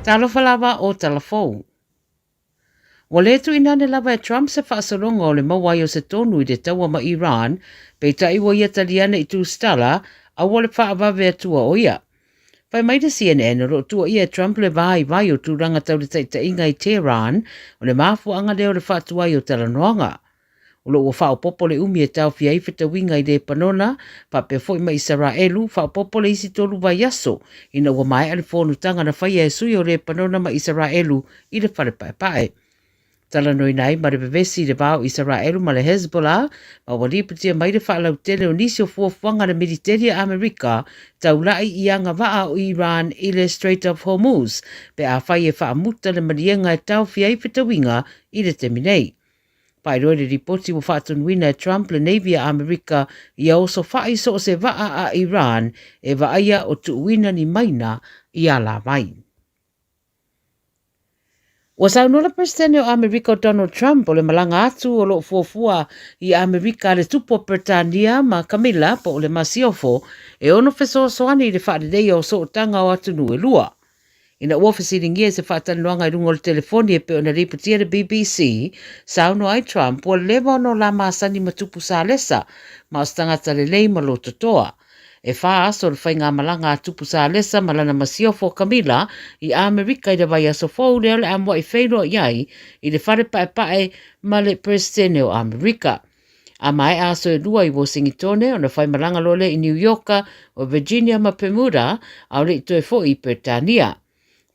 Talofa lava o Talafou. Ua lē tuuina ane lava e Trump se faasologa o le maua ai o se tonu i le taua ma Iran, peitai ua ia tali ane i tusitala, aua le faavave atua o ia. Fai mai le CNN o lo o tuuaia e Trump le vaivai o tulaga tau le taitaiga i Tehran, o le mafuaaga lea o le faatuai o talanoaga. O lo o ua faaopoopo le umi e taofia ai fetauiga i Lepanona faapea foi ma Isaraelu, faaopoopo le isi tolu vaiaso ina ua maea le fonutaga na faia e sui o Lepanona ma Isaraelu i le Fale Paepae. Talanoaina ai ma le vevesi i le va o Isaraelu ma le Hezbollah ma ua lipotia mai le faalautele o nisi o fuafuaga a le militeli a Amerika taulai i agavaa o Iran i le Strait of Hormuz pe afai e faamuta le maliega e taofia ai fetauiga i le taimi nei. Faailoa i le lipoti ua faatonuina e Trump le Navy a Amerika ia osofai so o se vaa a Iran e vaaia o tuuina ni maina i alavai. Ua saunoa le Peresetene o Amerika o Donald Trump o le malaga atu o lo o fuafua i Amerika a le Tupu o Peretania ma Camilla po o le Masiofo e ono fesoasoani i le faaleleia o sootaga o atunuu e lua. Ina ua fesiligia i se faatalanoaga i luga o le telefoni e pei ona lipotia e le BBC, saunoa ai Trump ua leva ona o la masani ma Tupu Salesa, ma o se tagata lelei ma lototoa. E whā aso le faigamalaga a Tupu Salesa ma lana masiofo Camilla i Amerika i le vaiaso fou lea o le a mua'i feiloai ai i le fale paepae ma le Peresetene o Amerika. A maea aso e lua i Wosingitone, ona fai malaga loa lea i Niu Ioka, o Virginia ma Pemuda, a o le i toe foi i Peretania.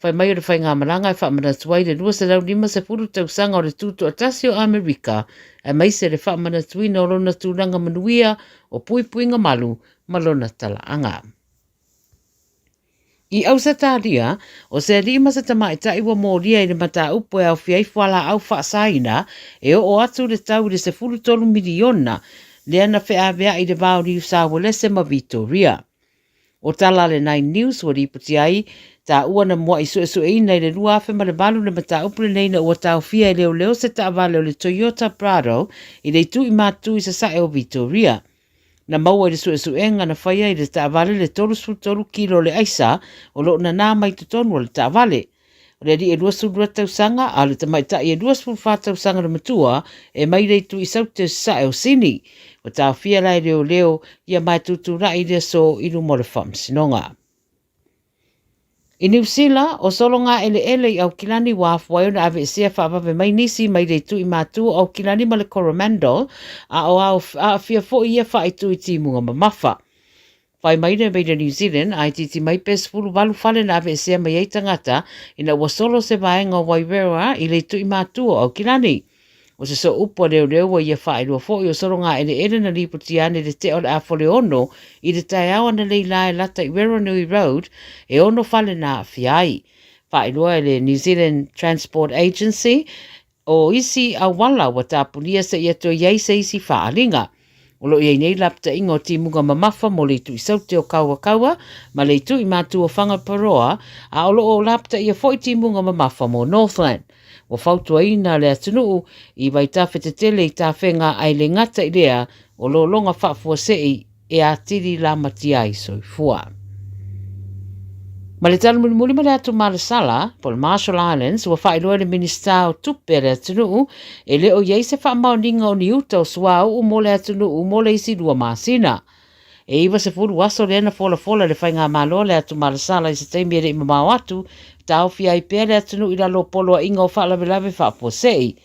Fai mai o le faigamalaga e faamanatu ai le 250 tausaga o le Tutoatasi o Amerika, aemaise le faamanatuina o lona tulaga manuia o puipuiga malu ma lona talaaga. I Ausetalia, o se alii ma se tamaitai ua molia i le mataupu e aofia ai fualaau faasaina e oo atu le tau i le 13 miliona lea na feaveai i le va o Niu Sauelese ma Vitoria. O tala a le Nine News ua lipotia ai, taua na mua'i suesueina i le 2008 le mataupu lenei ina ua taofia e leoleo se taavale o le Toyota Prado i le itu i Matu i sasae o Vitoria. Na maua i le suesuega na faia i le taavale le 33 kilo o le aisa o lo o nanā mai totonu o le taavale. O le alii e 22 tausaga, a o le tamaitai e 24 tausaga le matua e mai le itu i Saute o Sasae o Sini. Ua taofia la e leoleo ia ma e tutulai i le aso i luma o le faamasinoga. I Niu Sila, o solo ngā eleele i Aukilani ua afua ai ona aveesea faavave mai nisi mai le itu i Matu o Aukilani ma le Coromandel, a o aafia foi ia faaitu i timuga mamafa. Whai mai le Radio New Zealand, a itiiti mai pe 18 fale na aveesea mai ai tagata ina ua solo se vaega o Wairewa i le itu i Matu o Aukilani. O se sooupu a leoleo ua ia faailoa foi o solo ngā eleele na lipotia ane le tea o le Afoleono i le taeao ananei la e lata i Weronui Road e ono fale na aafia ai. Faailoa e le New Zealand Transport Agency o isi auala ua tapunia seia toe i ai se isi faaaliga. O lo o i ai nei lapataiga o timuga mamafa mo le itu i Saute o Kawakawa ma le itu i Matu o Whangaparoa, a o lo o lapataia foi timuga mamafa mo Northland. Ua fautuaina le atunuu i vaitafe tetele i tafega ae le gata i lea o lologa faafuasei e atili lamatia ai soifua. Ma le tala mulimuli ma le atu Malesala, po o le Marshall Islands, ua faailoa e le Minisita o Tupe a le atunuu e le o i ai se faamaoniga o ni uta o suauu mo le atunuu mo le isi lua masina. E 90 aso lea na folafola e le Faigamalo a le atu Malesala i se taimi e le i mamao atu, taofia ai pea le atunuu i lalo o poloaiga o faalavelave faafuasei.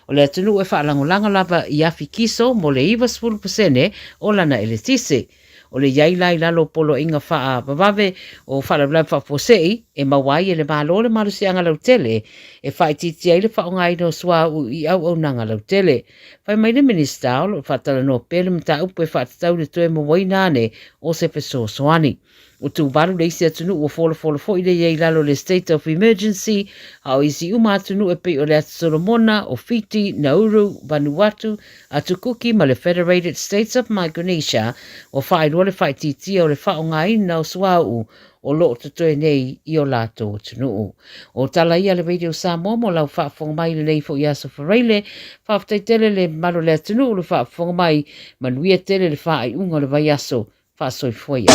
O le atunuu e faalagolago lava i afi kiso mo le 90% o lana eletise. O le i ai la i lalo o poloaiga faavavave o faalavelave faafuasei e maua ai e le Malo le malosiaga lautele e faaitiitia ai le faaaogaina o suauu i auaunaga lautele. Fai mai le Minisita o lo o faatalanoa pea le mataupu e faatatau i le toe mauaina ane o se fesoasoani. O Tuvalu le isi atunuu ua folafola foi le i ai i lalo o le State of Emergency, a o isi uma atunuu e pei o le Atu Solomona, o Fiti, Nauru, Vanuatu, Atu Kuki ma le Federated States of Micronesia, ua faailoa le faaitiitia o le faaaogaina o suauu o lo o totoe nei i o latou atunuu. O tala ia a le Radio Samoa mo lau faafofoga mai i lenei foi aso faraile. Faafetai tele le mamalu o le atunuu le faafofoga mai. Manuia tele le faaiuga o le vaiaso. Faasoifua ia.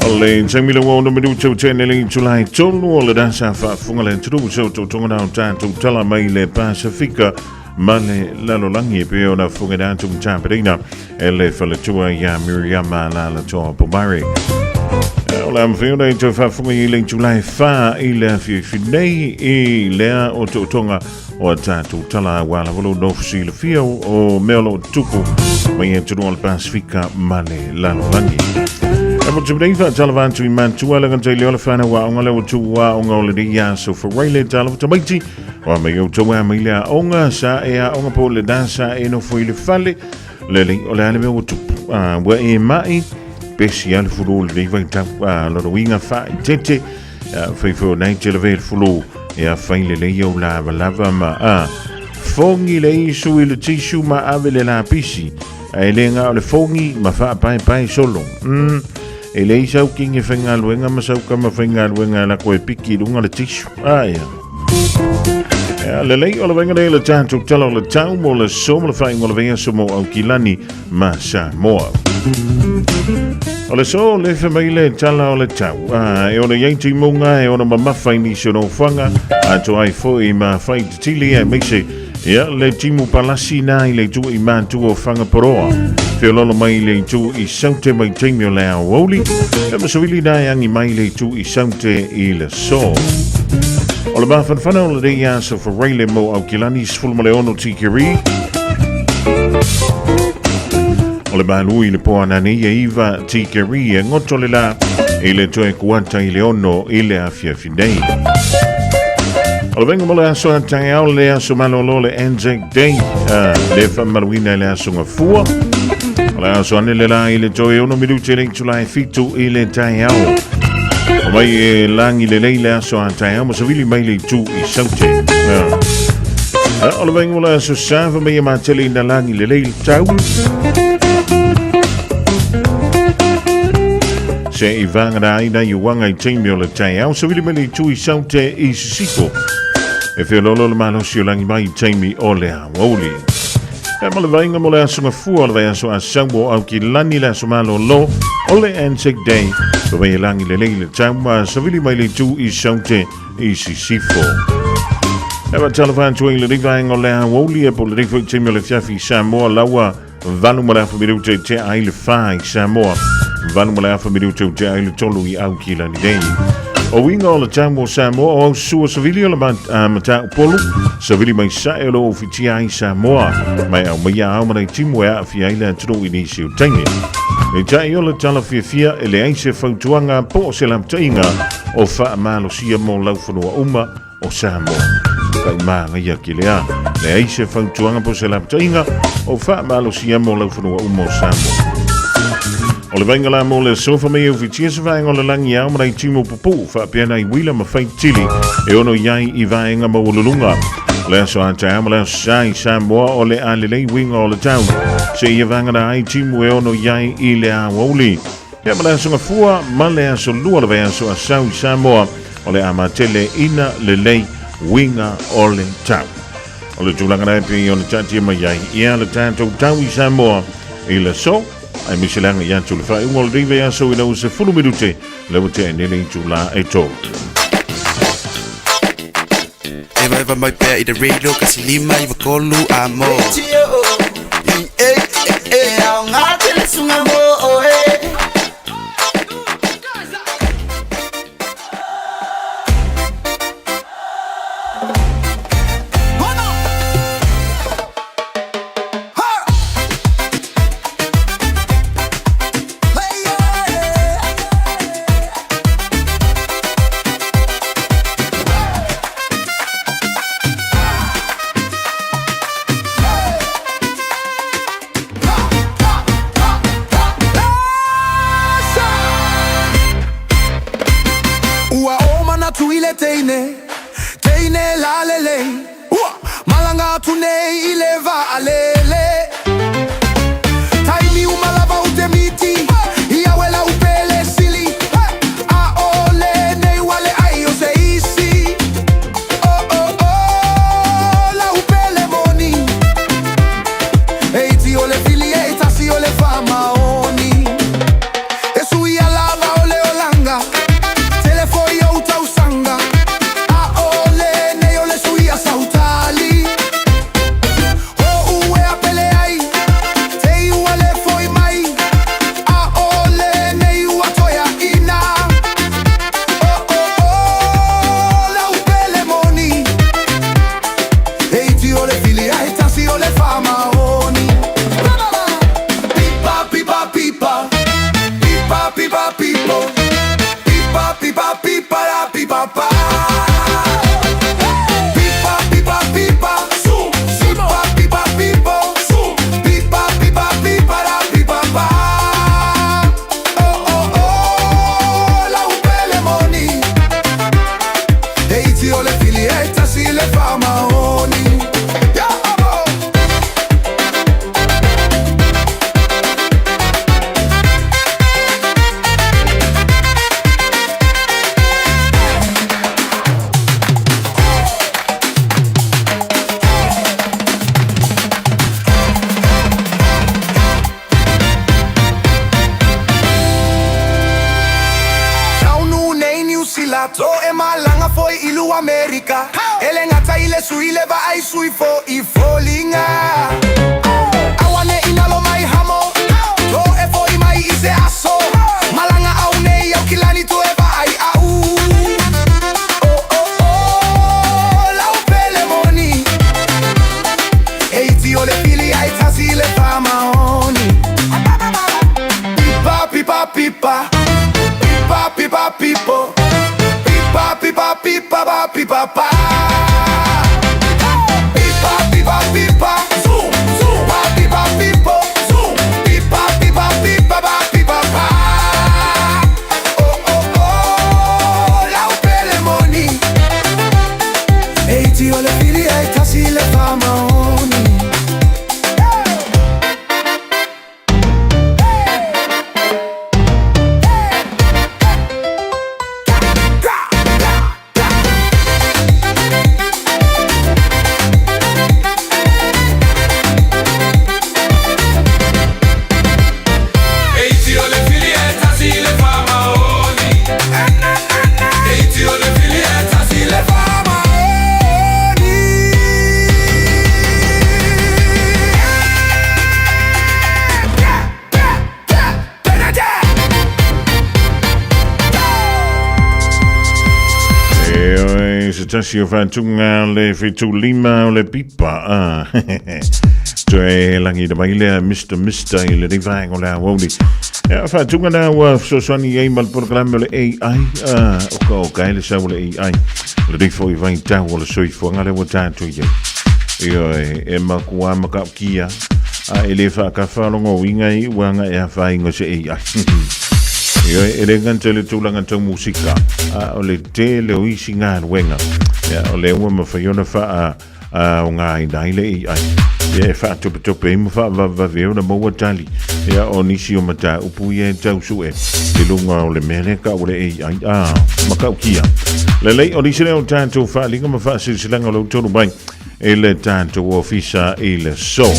O le taimi le ua ono minute o tene le itulai tolu o le dasa faafuga le atunuu se o tautoga na o tatou tala mai le Pasifika ma le lalolagi e pei ona fuga na atu tapereina e le faletua ia Miriama Lalatoa Pomare. O le amawhi ona i tau faafuga i le itulai wha i le afiafi nei i lea o tautoga o a tātou tala ua lava lou nofo silafia o mea o lo o tupu mai e atunuu o le Pasifika ma le lalolagi. E motu nei whaatalava atu i matua le ngata i le ola whanau a onga le o tu a onga o le nei aso whareile tala tamaiti o mai o tau a mai le a onga sa e a onga po le da sa e no foi le fale le le o le ale mea ua tupu a ua e mai pesi a le fulu le nei vai tau a lona uiga wha i tete Fai foi o nei tele vele fulu e a fai le lei au lava lava ma a fongi le isu i le tisu ma ave le lapisi a e le ngā o le fongi ma wha pae pae solo. E le isau kingi whaingaluenga ma sau kama whaingaluenga la koe piki runga le tisu. A ia. Ea le lei o le venga nei le tātou tala o le tau mo le so mo le whainga o le venga so mo au kilani ma Samoa. O le so le fe mai le tala o le tau. A, e ona iai timunga, e ona mamafa i nisi o nofoaga, a to ai foi ma fai titili e meise, ia le timu palasi nā i le itu i mātua o Whangaporoa. Whiololo mai le itu i saute mai taimi o le aoauli, e masawili nā e angi mai le itu i saute i le so. O le mafanafana o le nei aso faraile mo Aukilani 16 tikeri. O le malu i le poana nei e iva tikeri e ngoto le la i le toe kuata i le ono i le afiafi nei. O le venga mo le aso a taeao le aso malolo le Anzac Day le whamaruina i le aso ngafua. O le aso ane le la i le toe ono minute le itulai fitu i le taeao. O mai e langi le lei le aso a taeao ma savili mai le itu i saute. O le venga mo le aso sava mai e matele i na langi le lei le tau. Se i vāngara ai nei uanga i teimi o le taeao, savili mai le itu i saute i sisifo. E whiololo le malosi o langi mai i teimi o le aoauli. E ma le vainga mo le aso ngafua o le vaiaso a sau o au ki lani le aso malolo o le Anzac Day. Pa mai e langi le lei le tau ma savili mai le itu i saute i sisifo. E wa tala whantua i le rivaenga o le aoauli e po le rifo i teimi o le fiafi i Samoa laua valu ma le afa minute te ai le whā i Samoa, valu ma le afa minute te ai le tolu i Aukilani nei. O uiga o le tau o Samoa o au sua savili o le matau polu, savili mai sae o lo ofitia ai Samoa, mai au mai au manai timu e aafia ai le atunuu i nisi o taimi. E tai o le tala fiafia e leai se fautuaga po o se lapataiga o faamalosia mo laufanua uma o Samoa. Kai māngaia ki le a, leai se fautuaga po o se lapataiga o faamalosia mo laufanua uma o Samoa. O le vainga la mo le sofa mai e ufitia se vaenga o le langi ao manai timu pupuu faapea nai uila ma faitili e ono iai i vaenga maualuluga. O le aso a taeao ma le aso sa i Samoa o le a lelei uiga o le tau se ia vagana ai timu e ono iai i le aoauli. Ia ma le aso gafua ma le aso lua le vaiaso a sau i Samoa o le a matele ina lelei uiga o le tau. O le tulaga la e pei ona taatia mai ai ia le tatou tau i Samoa i le aso, aemaise le agai atu i le faaiuga o lenei vaiaso ina ua 10 minute le ua tea nei le itulā e tolu. Evaeva mai pea i le radio kasi lima iwa tolu a mo. E aoga tele sunga mo oe. atu i le teine, teine lalelei. Ua malanga atu nei i le vaalele. Taimi uma lava u te miti, i au e lau pele sili. A o lenei ua leai o se isi. Oh oh oh, lau pele moni. E iti o le fili e tasi o le faamaoni. E suia lava o le olaga, tele foi ou tausaga. A o lenei o le suia sautali. O ue a pele ai, te i ua le foi mai. A o lenei ua toe ina. Oh oh oh, lau pele moni. E iti o le fili ae tasi o le faamaoni. Pipa pipa pipa, pipa pipa pipo, pipa pipa pipa la pipa pa. Pipa pipa pipa, pipa pipa pipo, pipa pipa pipa la pipa pa. Oh oh oh, lau pele moni. E iti o le fili e tasi le faamaoni. Ya abo. Taunu nei Niu Sila to e malaga foi i lu Amerika. E le gata i le sui le vaai sui fo i foliga. Aua ne i nalo mai hamo, to e foi mai i se aso. Malaga au nei au kilani to e vaai au. Oh oh oh, lau pele moni. E iti o le fili ai tasi le faamaoni. Pipa pipa pipa, pipa pipa pipo, pipa pipa pipa pa pipa pa. Pipa pipa pipa, pa pipa pipo, pipa pipa pipa pa pipa pa. Oh oh oh, lau pele moni. E iti o le fili ai tasi le faamaoni. E iti o le fili e tasi le faamaoni. E iti o le fili e tasi le faamaoni. E oe, se tasi o whātunga le whitu lima o le pipa. Ah. Toe langi na mai lea Mr. Mister i le rivaenga o le awauli. Ia, whātunga nā ua fesoasoani ai ma le polokalame o le AI. Ah, o ka o ka ele sau o le AI. Le rifo i vai tau o le soifuaga lea ua tātou i ai. Ioe, e makua makaukia. A e le whaakawha longo uiga i uanga e a whainga se AI. Ioe, e le gata i le tulaga tau musika, a o le tele o isi galuega. Ia, o lea ua mafai ona faa a o ngā ina ai le AI. Ia, e faatopetope ai ma faavavevave ai ona maua tali. Ia, o nisi o mataupu ia e tau sue i luga o le mea lea kau o le AI. A, makaukia. Lelei, o nisi lea o tatou faaliga ma faasilasilaga o lo outou mai e le tatou ofisa i le so.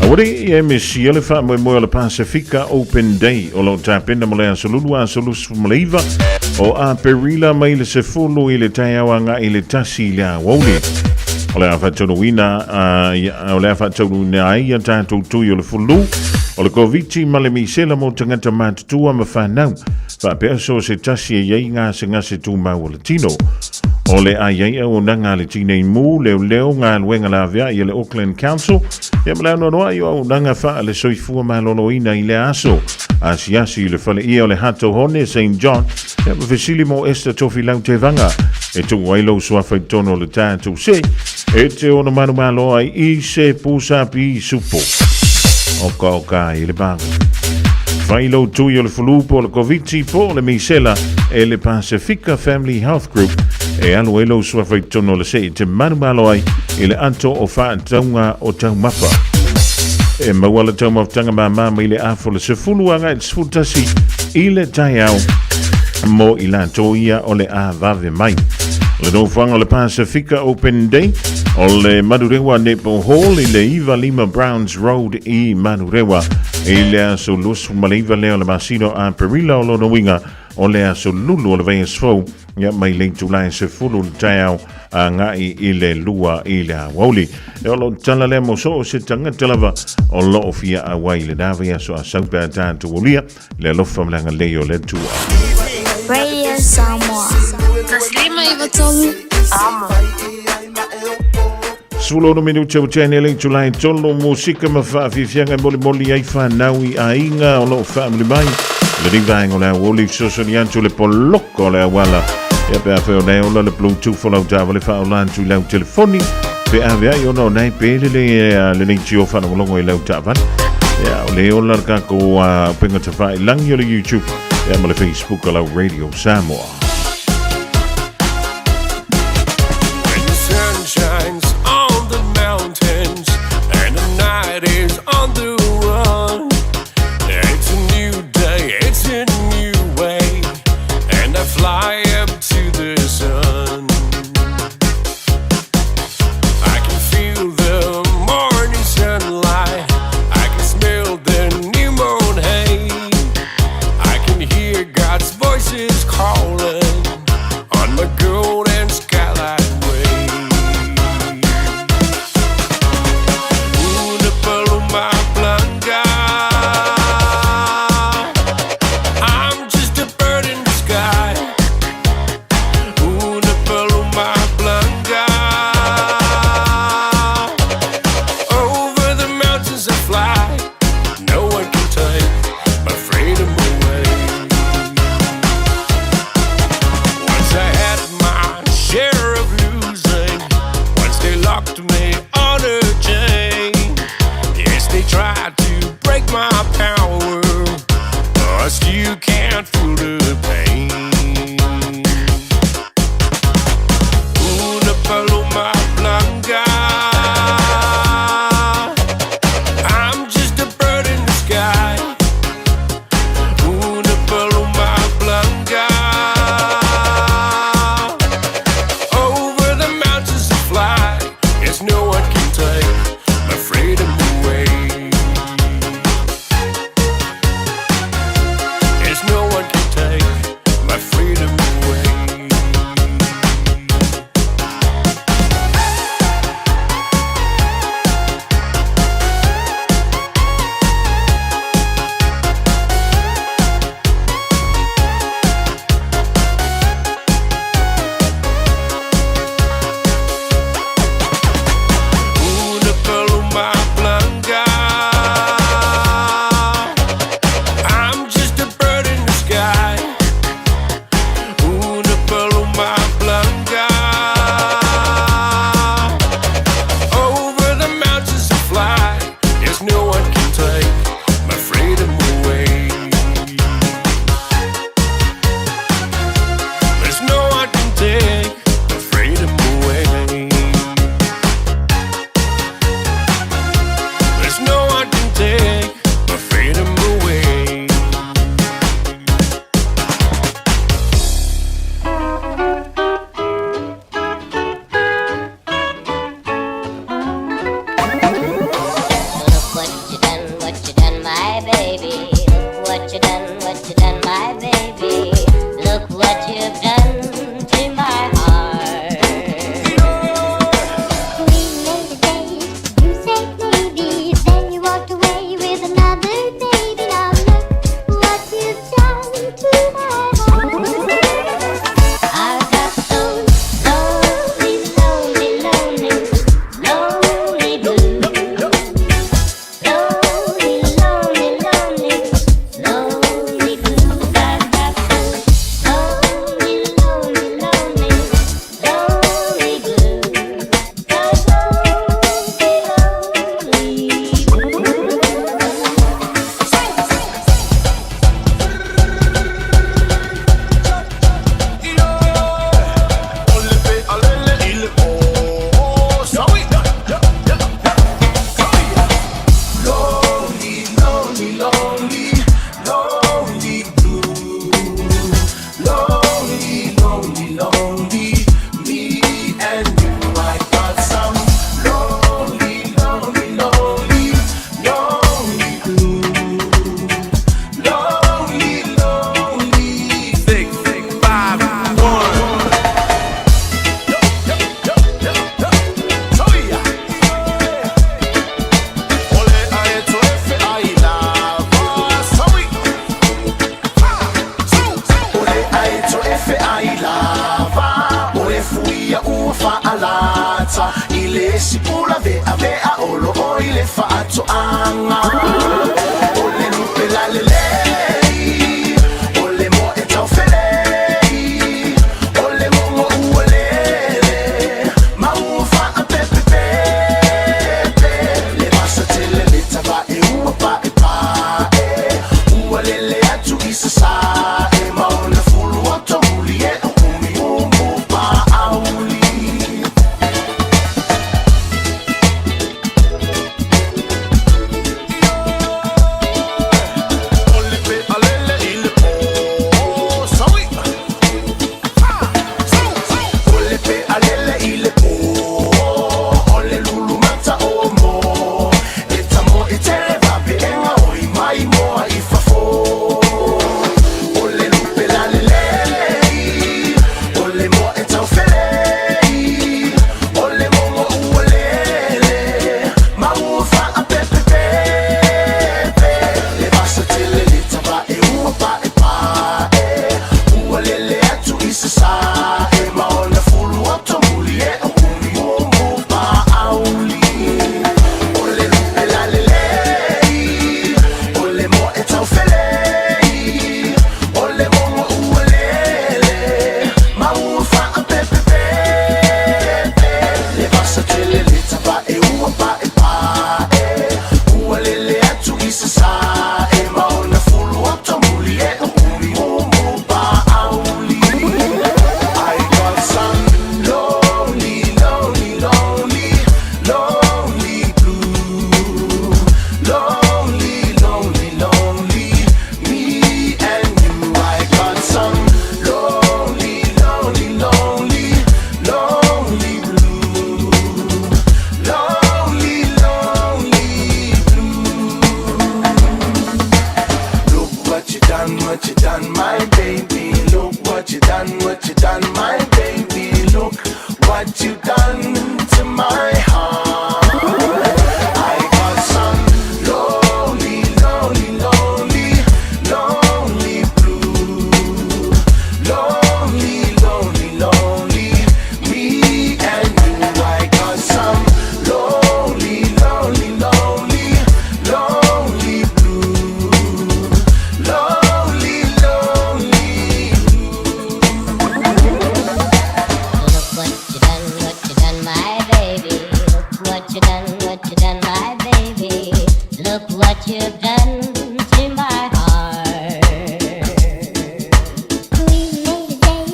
Aua i e mesia le faamoemoe o le Pasifika Open Day o lo o tapena mo le aso lulu aso 29 o Aperila mai le 10 i le taeao agai i le 1 i le aoauli. O le a faataunuuina o le a faataunuuina ai ia tatou tui o le fulu o le Koviti ma le misela mo tagata matutua ma fanau faapea so se tasi e i ai gasegase tumau o le tino. O le ai ai auaunaga a le Tinei Mu, Leoleo, Galuega Laveai a le Auckland Council, ia ma le anoanoai o auaunaga faa le soifua maloloina i lea aso. Asiasi i le faleia o le Hato Hone, St. John, ia ma fesili mo Esther Tofilau Tevaga, e tuu ai lou suafa i totonu o le tatou se, e te ono manumalo ai i se pusa pisupo. Okaoka ai le mago. Fai lou tui o le fulu po o le Koviti po o le misela e le Pasifika Family Health Group e alu ai lou suafa i totonu o le see e te manumalo ai i le ato o faatauga o taumafa. E maua le taumafataga māmā mai le afa o le 10 agai i le 11 i le taeao mo i latou ia o le a vave mai. O le nofoaga o le Pasifika Open Day o le Manurewa Netball Hall i le 95 Browns Road i Manurewa i le aso 29 lea o le masina o Aperila o lona uiga o le aso lulu o le vaiaso fou ia mai le itula e 10 le taeao agai i le 2 i le aoauli. E o lo tala lea mo so o se tagata lava o lo o fia auai i lena vaiaso a sau pe a tatou aulia le alofa ma le agalelei o le Atua. Radio Samoa. 153 Amo. 16 minute ua tea nei le itula e tolu musika ma faafiafiaga e molimoli ai fanau i aiga o lo o faamuli mai. Lenei vaega o le auoli fesoasoani atu le poloko o le auala. Ia pe afai o na e ola le Bluetooth o lau taavale faaola atu i lau telefoni. Pe ave ai ona o na e pele le lenei tio faalogologo i lau taavale. Ia o le ola le tatou upega tafailagi o le YouTube ia ma le Facebook o lau Radio Samoa. When the sun shines on the mountains and the night is on the run, it's a new day, it's a new way, and I fly up to the sun. I can feel the morning sunlight, I can smell the new moon hay. I can hear God's voices calling on my golden skylight way. Una paloma blanca. I'm just a bird in the sky. Una paloma blanca. Over the mountains I fly. No one can take my freedom away. feai lava o le fuia ua faalata i le isi pula veavea o loo i le faatoaga. O le lupe lalelei, o le moe taufelei, o le mogo ua lele ma ua faapepepepe. Le vasa tele le tavae ua paepae, ua lele atu i sasae ma ona fulu oto muli e o umiumu paauli. O le pe alele i le pō, saui. O le pe alele i le pō, o le lulu mata o mo. E tamo i tele vapeega o i mai moa i fafo. O le lupe lalelei, o le moa e taufelei, o le mogo ua lele ma ua faapepepepe. Le vasa tele le tavae ua paepae, ua lele atu i sasae ma ona fulu oto muli e o umiumu paauli. O le lupe lalelei, o le moe taufelei, o le mogo ua lele ma ua faapepepepe. Le vasa tele le tavae ua paepae, ua lele atu i sasae ma ona fulu oto muli e o umiumu paauli. I got some lonely, lonely, lonely, lonely blue. Lonely, lonely, lonely, me and you. I got some lonely, lonely, lonely, lonely blue. Lonely, lonely blue. Look what you done, what you done, my baby. Look what you done, what you done, my baby. Look what you done to my heart. I got some lonely, lonely, lonely, lonely blue. Lonely, lonely, lonely, me and you. I got some lonely, lonely, lonely, lonely blue. Lonely, lonely. Look what you done, what you done, my baby. Look what you done, what you done, my baby. Look what you've done to my heart. We made a day,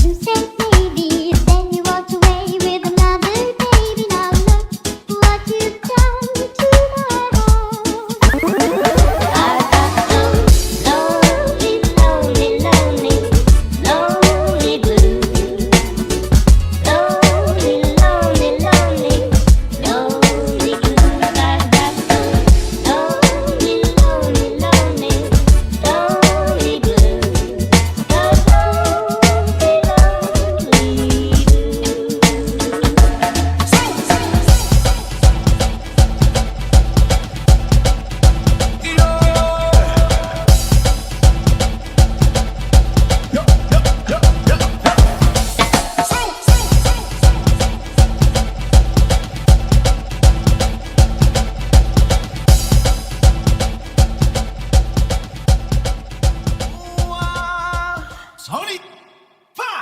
you said maybe, then you walked away with another baby. Now look what you've done to my heart. I've got some lonely, lonely, lonely, lonely blues. Lonely, lonely, lonely, lonely blues. I've got some lonely, lonely, lonely, lonely blues. The lonely, lonely Sorry. Pa.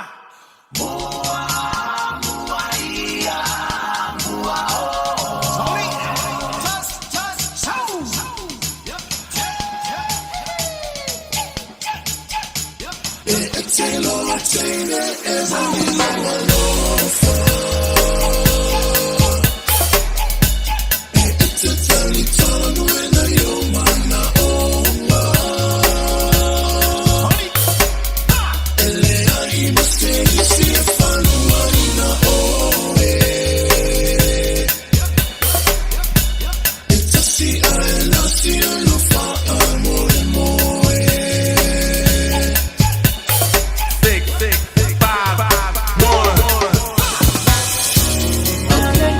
Sorry. Tas, tas, sau. Six, 5, 1. Okay.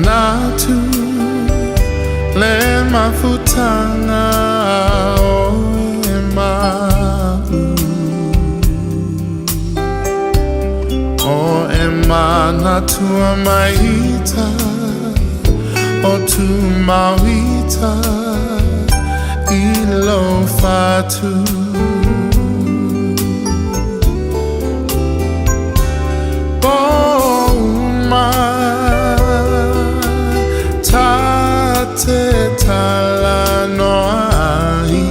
manatu le mafutanga o e mau O e manatua maita o tu mauita i lo fatu. Pouma ta te tala noa ai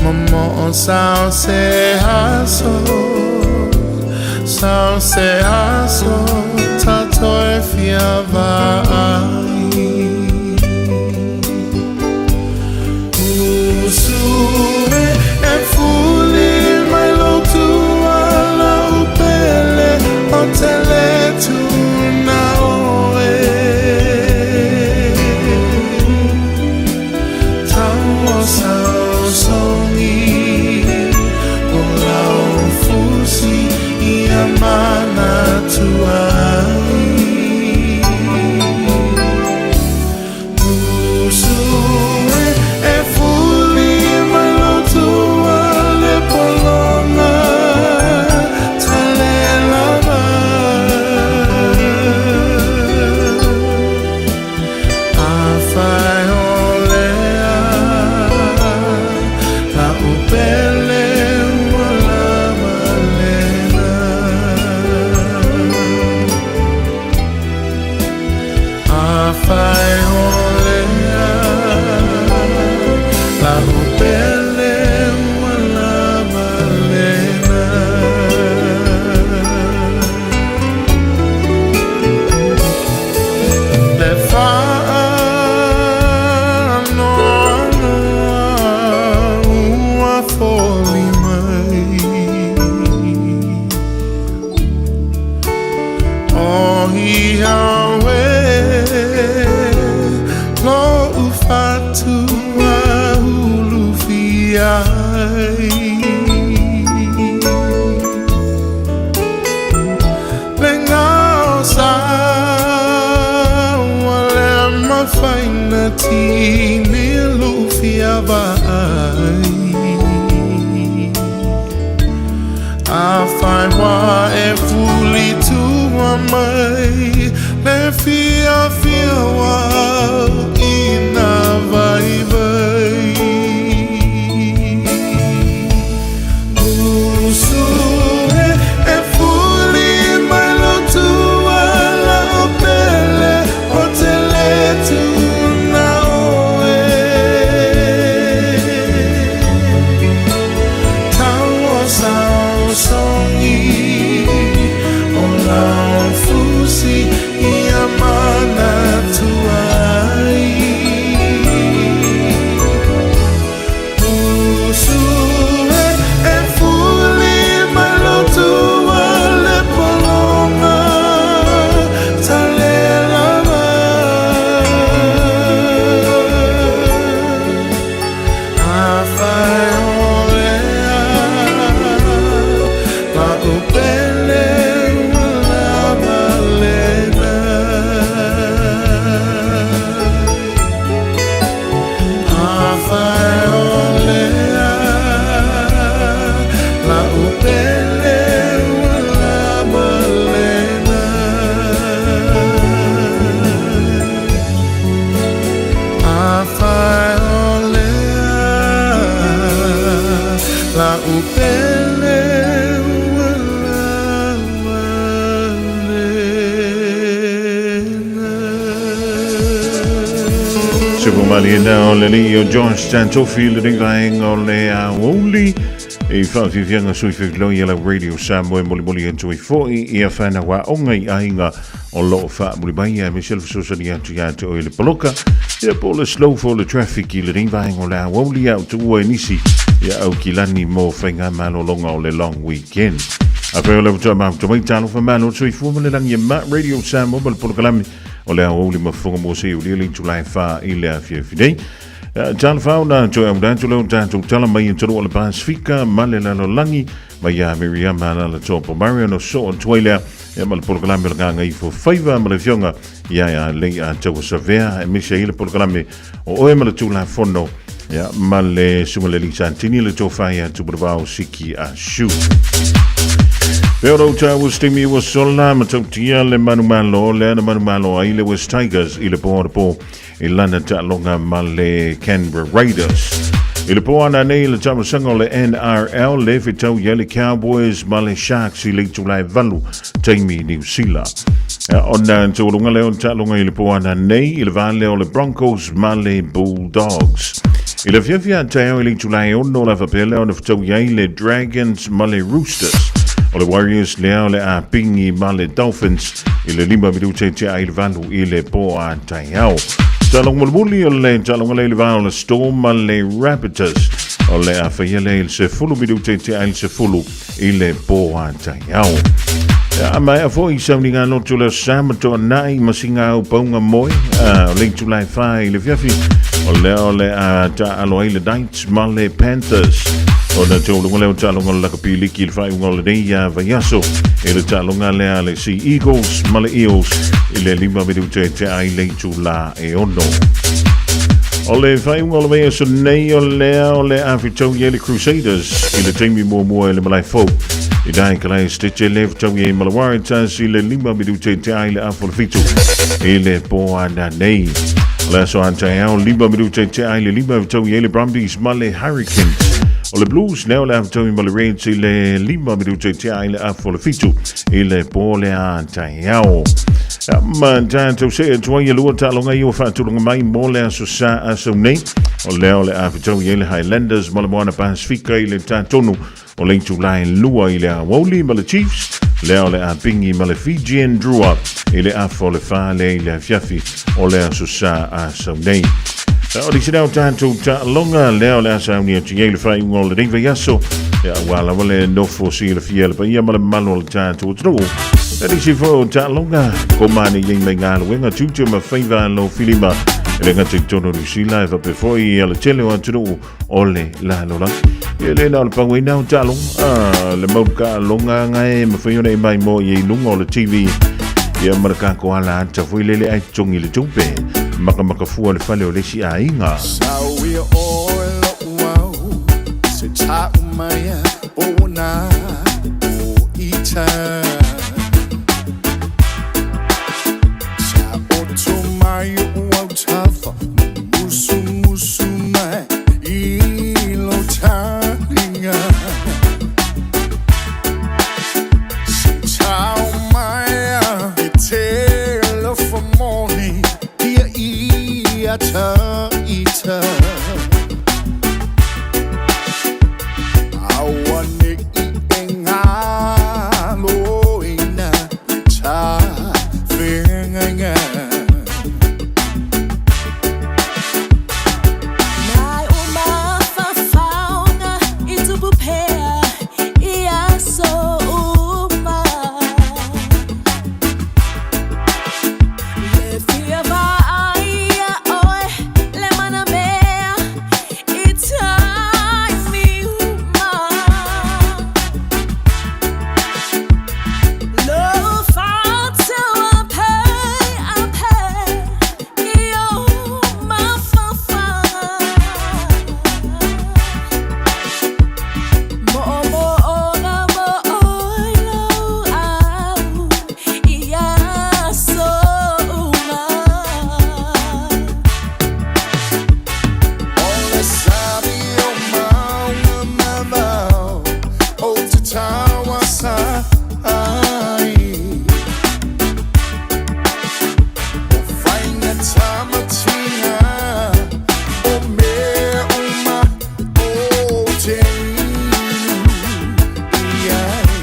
Momo o sao se aso Sao se aso Ta toe fia vaai Usu e fuli mai lo tuala upele o tele tuna oe Tau o sao songi o lau fusi ia mana tuai Maliena o le lii o Josh Santofi le ringa o le aouli i whaafifianga sui whiwhiloi a la Radio Samoa moli moli atu i foi i a whana wa onga i ainga o loo wha muli mai a Michelle Fesoosani atu ia te oe le paloka ia po le slow for le traffic i le ringa o le aouli au tuua i nisi ia au kilani mo whainga malolonga o le long weekend. A whai o le wutua mahuta mai talo wha malo tui fua ma le langi e ma Radio Samoa ma le polokalami o le aouli mafofoga mo se uli le itulā e fa i le afiafi nei. Talofa au na toe au atu leo tatou tala mai e taloa le Pasifika ma le lalolagi mai ia Miriama Alaalatoa Pomare ona soo atu ai lea Ia ma le polokalame o le Gagaifo Faiva ma le Afioga ia ia lei a Tauasavea aemaise ai le polokalame o oe ma le Tulafono ia ma le Susuga le Alii Santini le tofa ia Tupulavao Siki a Shu. Pe ora uta ua stimi ua sola ma tautia le manumalo lea na manumalo ai le West Tigers i le po o po i lana taaloga ma le Canberra Raiders. I le po ana nei le taumasaga o le NRL le fetau i le Cowboys ma le Sharks i le itula e 8 taimi Niu Sila. Ona taualunga lea o le taaloga i le po ana nei i le va lea o le Broncos ma le Bulldogs. I le afiafi a taeao i le itula e 6 la faapea lea ona fetau i ai le Dragons ma le Roosters. O le Warriors lea o le a pingi ma le Dolphins i le 5 minute te ai le 8 i le po a taeao. Taaloga mulimuli o le taaloga lea i le va o le Storm ma le Rabbitohs. O le a faia lea i le 10 minute te ai le 10 i le po a taeao. A maea foi sauniga lotu le sa ma toanai ma singa au paunga moe o le itula e 4 i le afiafi o lea o le a taalo ai le Knights ma le Panthers. Ona tauluga lea o taaloga o le lakapi liki i le faaiuga o lenei vaiaso i le taaloga lea a le Sea Eagles ma le Eels i le 5 minute te ai le itula e 6. O le faaiuga o le vaiaso nei o lea o le a fetau i ai le Crusaders i le taimi muamua i le malae fou. I dai ka lai stete le fetau i ai ma le Waratahs i le 5 minute te ai le afa o le 7 i le po ana nei. O le aso a taeao 5 minute te ai le 5 fetau i ai le Brumbies ma le Hurricanes. O le Blues lea o le a fetau i ma le Reds i le 5 minute te ai le afa o le 7 i le po le a taeao. Ma tatou see atu ai e lua taaloga ia ua faatulaga mai mo le aso sa aso nei. O lea o le a fetau i ai le Highlanders ma le Moana Pasifika i le tatonu o le itula e 2 i le aoauli ma le Chiefs. Lea o le a pingi ma le Fijian Drua i le afa o le 4 lea i le afiafi o le aso sa aso nei. O le isi o tatou taaloga lea o le a sauni atu i ai le faaiuga o lenei vaiaso. Ia, ua lava le nofo silafia le paia ma le mamalu o le tatou atunuu. E nisi foi o taaloga, ko mane i mai galuega tiute ma faiva lo filima. E le gata i totonu o Niu Sila e faapea foi i le tele o atunuu o le lalolagi. E le na o le pauina o taaloga, le mau taaloga ngai mawhai ona e mai mo i lunga o le TV. Ia ma le kako ala ata foi lele ai totogi le tupe. Makamaka fua le fale o le isi aiga. Sau ia oe lo'u au, se ta'u mai a ona o ita. Sa oto mai o'u au tafa, musumusu mai i lo talinga. Se tau mai a e te alofa moni, ia ia ta ita. Aua ne i e ngalo ina le ta whengainga. Nai o mafafaoga i tupu pea i aso uma. Le fia vaaia oe le manamea i taimi uma. Lo fa'atoa pea pea i o mafafaga. Mo'omo'oga mo oe lou au i aso uma. O le sami o maunga mamao o te tauasa ai. O whainga tamatinga o mea uma o te inu i ai.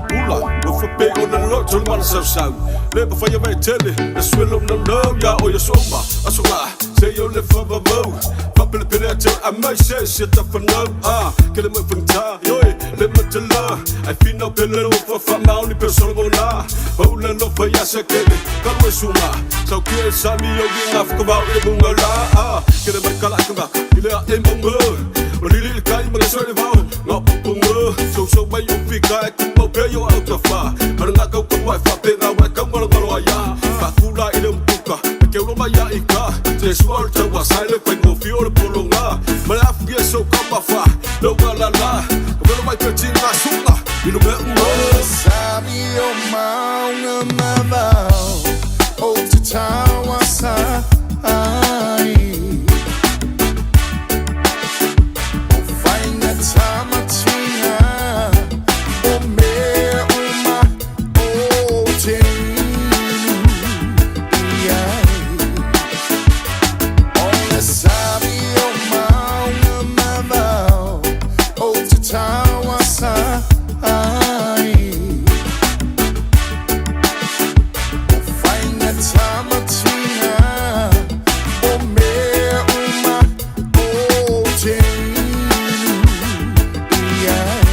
Pula, ua faapea ona loto le malasausau le mafai a vaetele le suelo naunau ia o ia souma aso la se o le faavavau faapelepele ate amai se se tafanau a ke le mai fagata ioe le matala ai finau pele lo fafaamaoni pe solomona paula no faia se kele kalu e suga saukia e sami o giga fakavao i le muga la a ke le mai kalaakaga i le ae mauga malili i le kai ma le soe le vao gaopopoga sousou mai o fika e tumau pea i pa Ma le ngaka uka wa fa pe nga wa ka ngalo ngalo ai a Fa kula i le umukuka E ke ulo mai a i ka Te sua o le tau a sai le fai ngofi o le polo nga Ma le afu ia so ka ma fa Lo nga la la Ka velo mai pe tinga sunga I lo me unga Sabi o maunga mavao O te tawa sa ai O whainga tamatinga O mea uma o te inu i ai O le sabi o maunga mavao O te tawa sa ai O whainga tamatinga O mea uma o te inu i ai.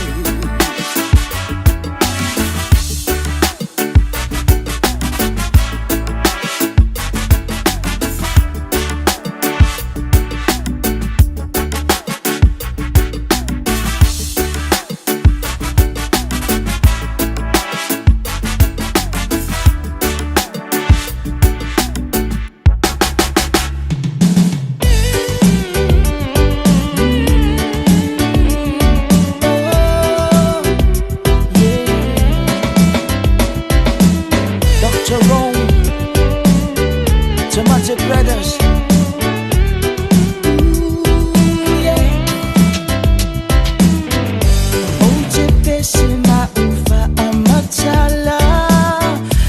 Dr. Rome, Tomato Brothers. Ooh, yeah. O te pese ma ufa amatala.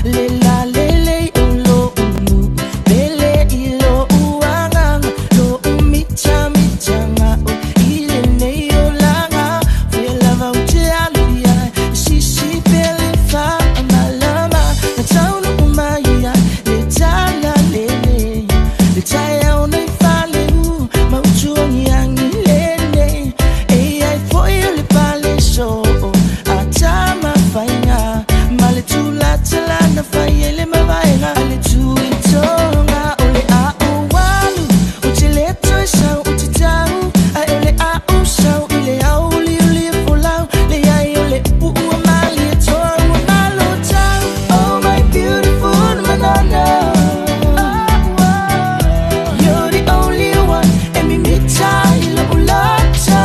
Le la le le o lo umu. Pele i lo uanganga. Lo umita mita nga o. Ile nei o langa. Fela vau te alu ia. Sisi pele fa malama. Na taunu umai ia. Le tala le le. Le tai au nei fale u. Mautuangi angi le ne. E ai foi o le pale so. A tama whainga. Ma le tula tala na whai ele mawaenga. A le tui tonga o le a o walu. O te leto e sau o te tau. Ai o le a o sau i le au li o li e folau. Le ai o le upu ua mali e toa ua malo tau. Oh my beautiful manana. You're the only one. E mimita i lo ulata.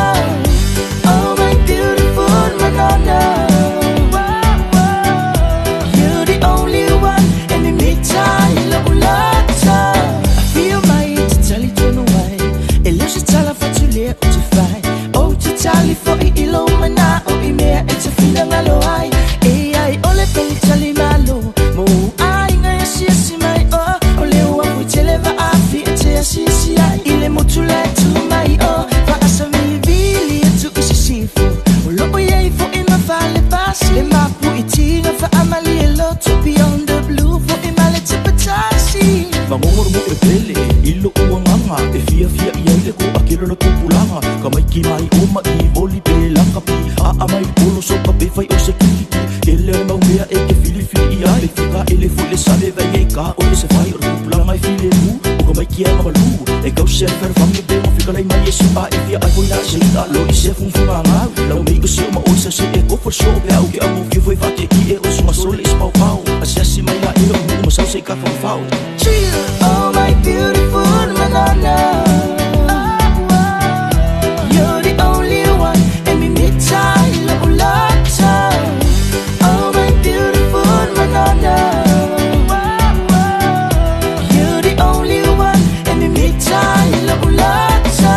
Oh my beautiful manana. You're the only one. E mimita i lo ulata. I feel my te tali tonu ai. E leo se tala fatu lea o te whai. O te tali fo i ilo mana o i mea e te whina ngalo ai. E ai o le peli tali malo. Mo ai ngai asi asi mai o. O leo a fui tele va a fi e te asi asi ai. I le motu le tu mai o. Va asa vili vili e tu i sisifo. O loo iei fo i mawhale pasi. Le mapu i tinga fa amali e loto beyond the blue. Fo i male te patasi. Fagogoro mo e pele i lou agaga e fiafia i ai le koakelo le tupulaga ka maiki mai o maʻi voli pe lakapi a'a mai polo soka pe fai o se kikiki kele o le maumea e ke filifili i ai fuka ele foi le sale vai e ka o le se fai o le tupulaga e filemu o ka maiki a mamalu e kause le ferefaga pe mafikalai mai e su'a e fia ai foi la seita lo i se fugafuga gau lau mei o se o ma oi sa se e kofo le soo pe au ke au fia foi faateki e o sugasole i se paopao asiasi mai la e lou nuu ma sau se i kafaufau. Chill, oh my beautiful manana. You're the only one. E mimita i lo ulata. Oh my beautiful manana. You're the only one. E mimita i lo ulata.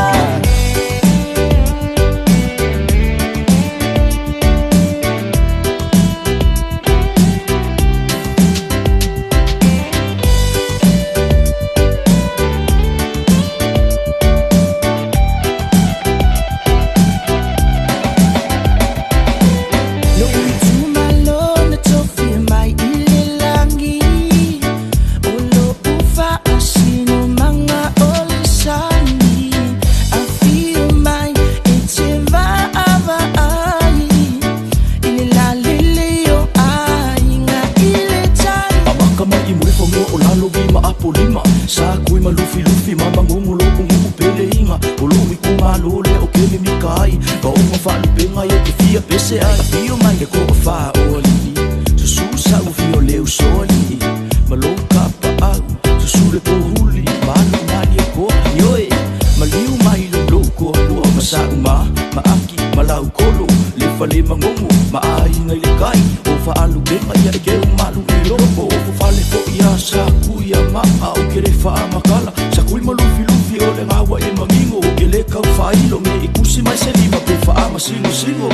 vaega ia e ke o malu i loko O fofale fo ia sa kui a maa o ke le faamakala Sa kui ma lufi lufi o le ngawa e mangingo O ke le kau whailo me i kusi mai se lima pe whaama singo singo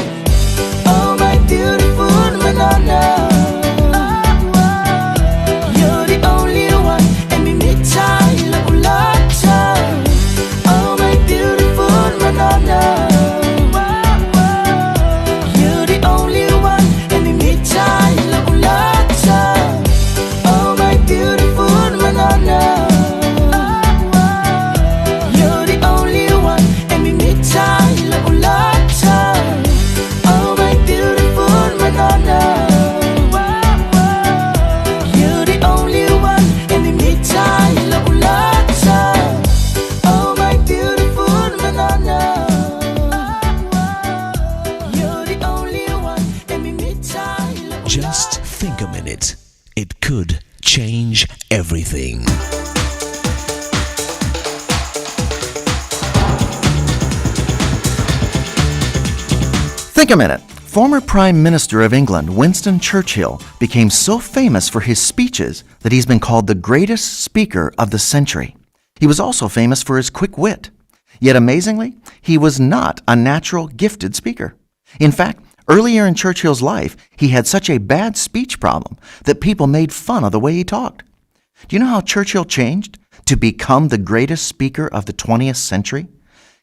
Oh my beautiful Madonna You're the only one E mimita i lau lata Oh my beautiful Madonna You're the only one E mimita i lau lata Oh my beautiful Madonna You're the only one E mimita i lau lata Oh my beautiful Madonna You're the only one E mimita i lau lata Oh my beautiful Madonna You're the only one E mimita i lau Just think a minute. It could change everything. Think a minute. Former Prime Minister of England, Winston Churchill, became so famous for his speeches that he's been called the greatest speaker of the century. He was also famous for his quick wit. Yet amazingly, he was not a natural gifted speaker. In fact, earlier in Churchill's life, he had such a bad speech problem that people made fun of the way he talked. Do you know how Churchill changed to become the greatest speaker of the 20th century?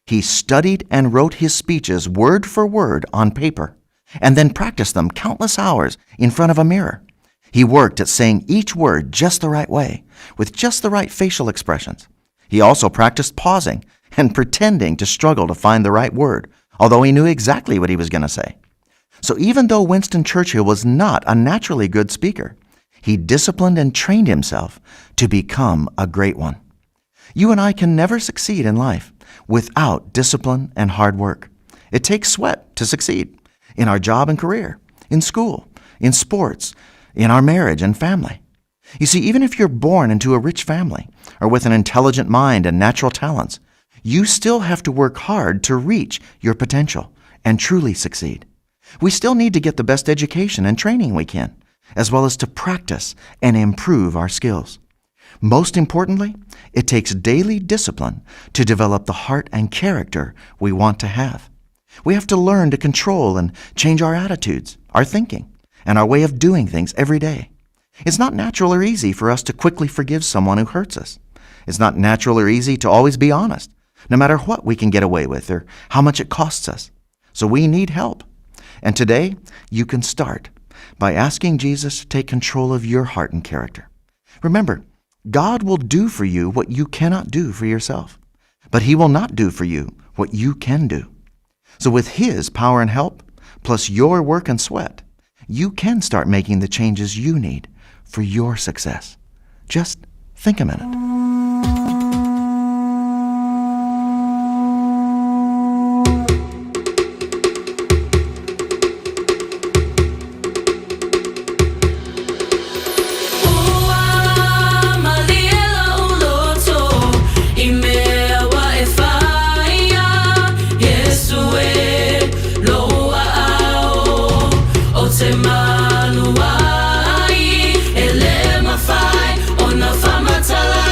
He studied and wrote his speeches word for word on paper and then practiced them countless hours in front of a mirror. He worked at saying each word just the right way, with just the right facial expressions. He also practiced pausing and pretending to struggle to find the right word, although he knew exactly what he was going to say. So even though Winston Churchill was not a naturally good speaker, he disciplined and trained himself to become a great one. You and I can never succeed in life without discipline and hard work. It takes sweat to succeed in our job and career, in school, in sports, in our marriage and family. You see, even if you're born into a rich family or with an intelligent mind and natural talents, you still have to work hard to reach your potential and truly succeed. We still need to get the best education and training we can, as well as to practice and improve our skills. Most importantly, it takes daily discipline to develop the heart and character we want to have. We have to learn to control and change our attitudes, our thinking, and our way of doing things every day. It's not natural or easy for us to quickly forgive someone who hurts us. It's not natural or easy to always be honest, no matter what we can get away with or how much it costs us. So we need help. And today, you can start by asking Jesus to take control of your heart and character. Remember, God will do for you what you cannot do for yourself, but He will not do for you what you can do. So, with His power and help, plus your work and sweat, you can start making the changes you need for your success. Just think a minute. Ua malie lau loto i mea ua e whaia Iesu e lou aao o te malu ai E le mawhai o na whamatala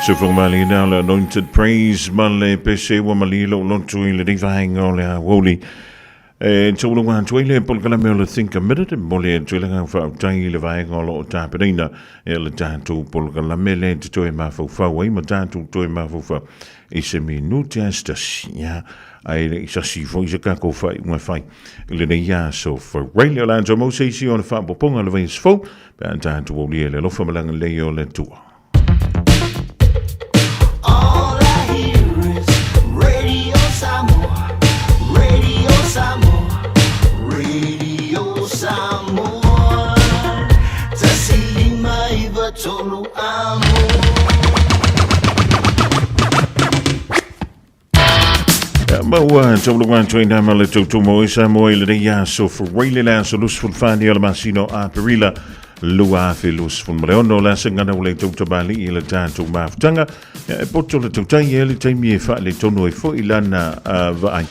Soifua malieina o le Anointed Praise ma le pese ua malie lou loto i lenei vaega o le aoauli. E taulunga atu ai le polokalame o le Think a Minute, e momoli atu ai le agaga faafetai i le vaega o lo o tapenaina e le tatou polokalame lea e te toe mafaufau ai ma tatou toe mafaufau i se minute a se tasi, ia, ae le i sasi foi se tatou faaiuga e fai i lenei aso Friday. O le a toe maua se isi o le faaopoopoga o le vaiaso fou pe a tatou aulia i le alofa ma le agalelei o le Atua. All I hear is Radio Samoa, Radio Samoa, Radio Samoa. 153 amo. Ma ua taulunga atu ai nā ma le tautumo i Samoa i lenei aso Friday le aso 24 o le masina o Aperila 2026 le asa gana ua le tautamali'i i le tatou mafutaga. Ia, e poto le tautai e le taimi e faaletonu ai foi lana vaai.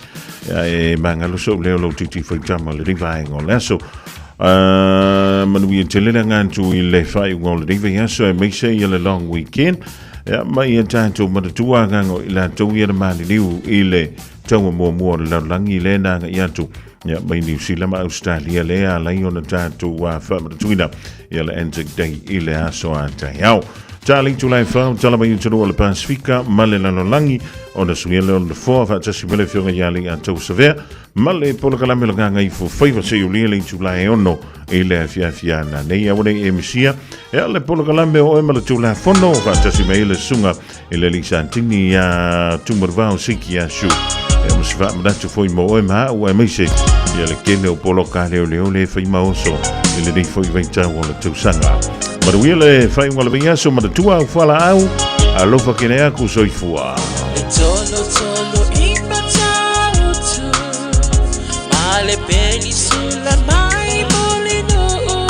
Ia, e magalo sou leo lou titi faitama lenei vaega o le aso. Manuia tele le aga atu i le faaiuga o lenei vaiaso aemaise ia le long weekend. Ia, ma ia tatou manatua agaga o i latou ia na maliliu i le taua muamua o le lalolagi lea na agai atu ia, mai Niu Sila ma Australia lea alai ona tatou faamanatuina ia le Anzac Day i le aso a taeao. Tali tulai fau, tala mai atunuu o le Pasifika ma le lalolagi ona suia lea o le nofoa faatasi ma le afioga ia Alii Atou Savea ma le polokalame o le Gagaifo Faiva seia ulia le itula e 6 i le afiafi a nanei. Aua nei e misia e le polokalame o oe ma le Tulafono faatasi mai le susuga i le alii Santini ia Tumaruvao Siki Asu. E ma se faamanatu foi mo oe ma au aemaise ia le tele o poloka leoleo le fai maoso i lenei foi vaitau o le tausaga. Manuia le faaiuga o le vaiaso, manatua au fualaau, alofa kene aku soifua. E tolo tolo i Matautu, ma le penisula mai Mulinuu,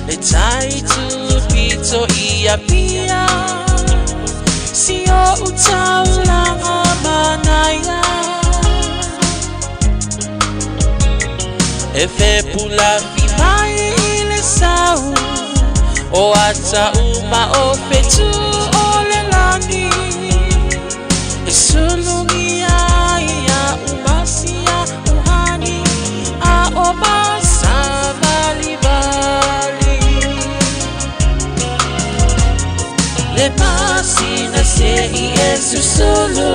le tai tupito i Apia, si o taulanga manaia. E fepulafi mai i le sau, o ata uma o fetu o le lani. E sulugia ia umasia uhani, a o masavalivali. Le masina se i e susulu,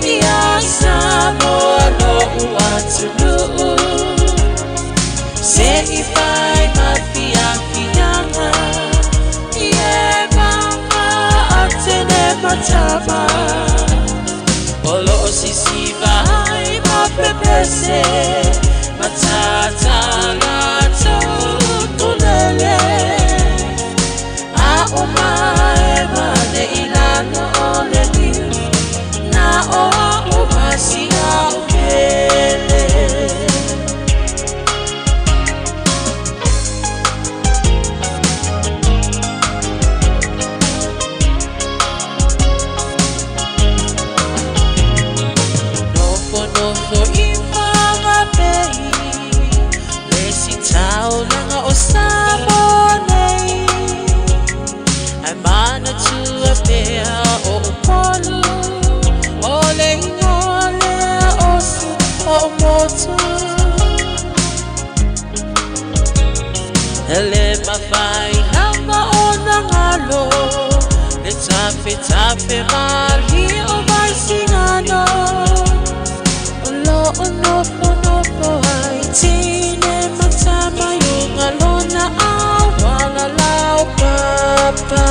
ia Samoa lo'u atunuu. Se i fai ma fiafiaga, i e maga atene matama. O loo sisiva ai ma pepese, matatala tulele. A o mae mane i lalo o le niu, na o a o masia o pele. Nofo nofo i Whangapei, le si taulaga o Samoa nei. Ai manatua pea o Upolu, o le ingoa lea o si o motu. E le mafai lava ona galo, le tafetafe malie o Vaisigano. O loo nofonofo ai tine ma tama i uga lona auala laupapa.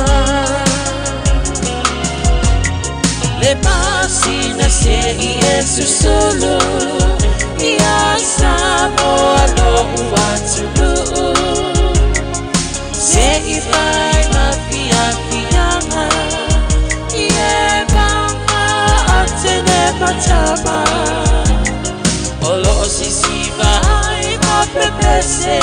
Le masina se i e susulu, ia Samoa lo'u atunuu. Se i fai ma fiafiaga, i e maga atene matama. O loo sisiva ai ma pepese,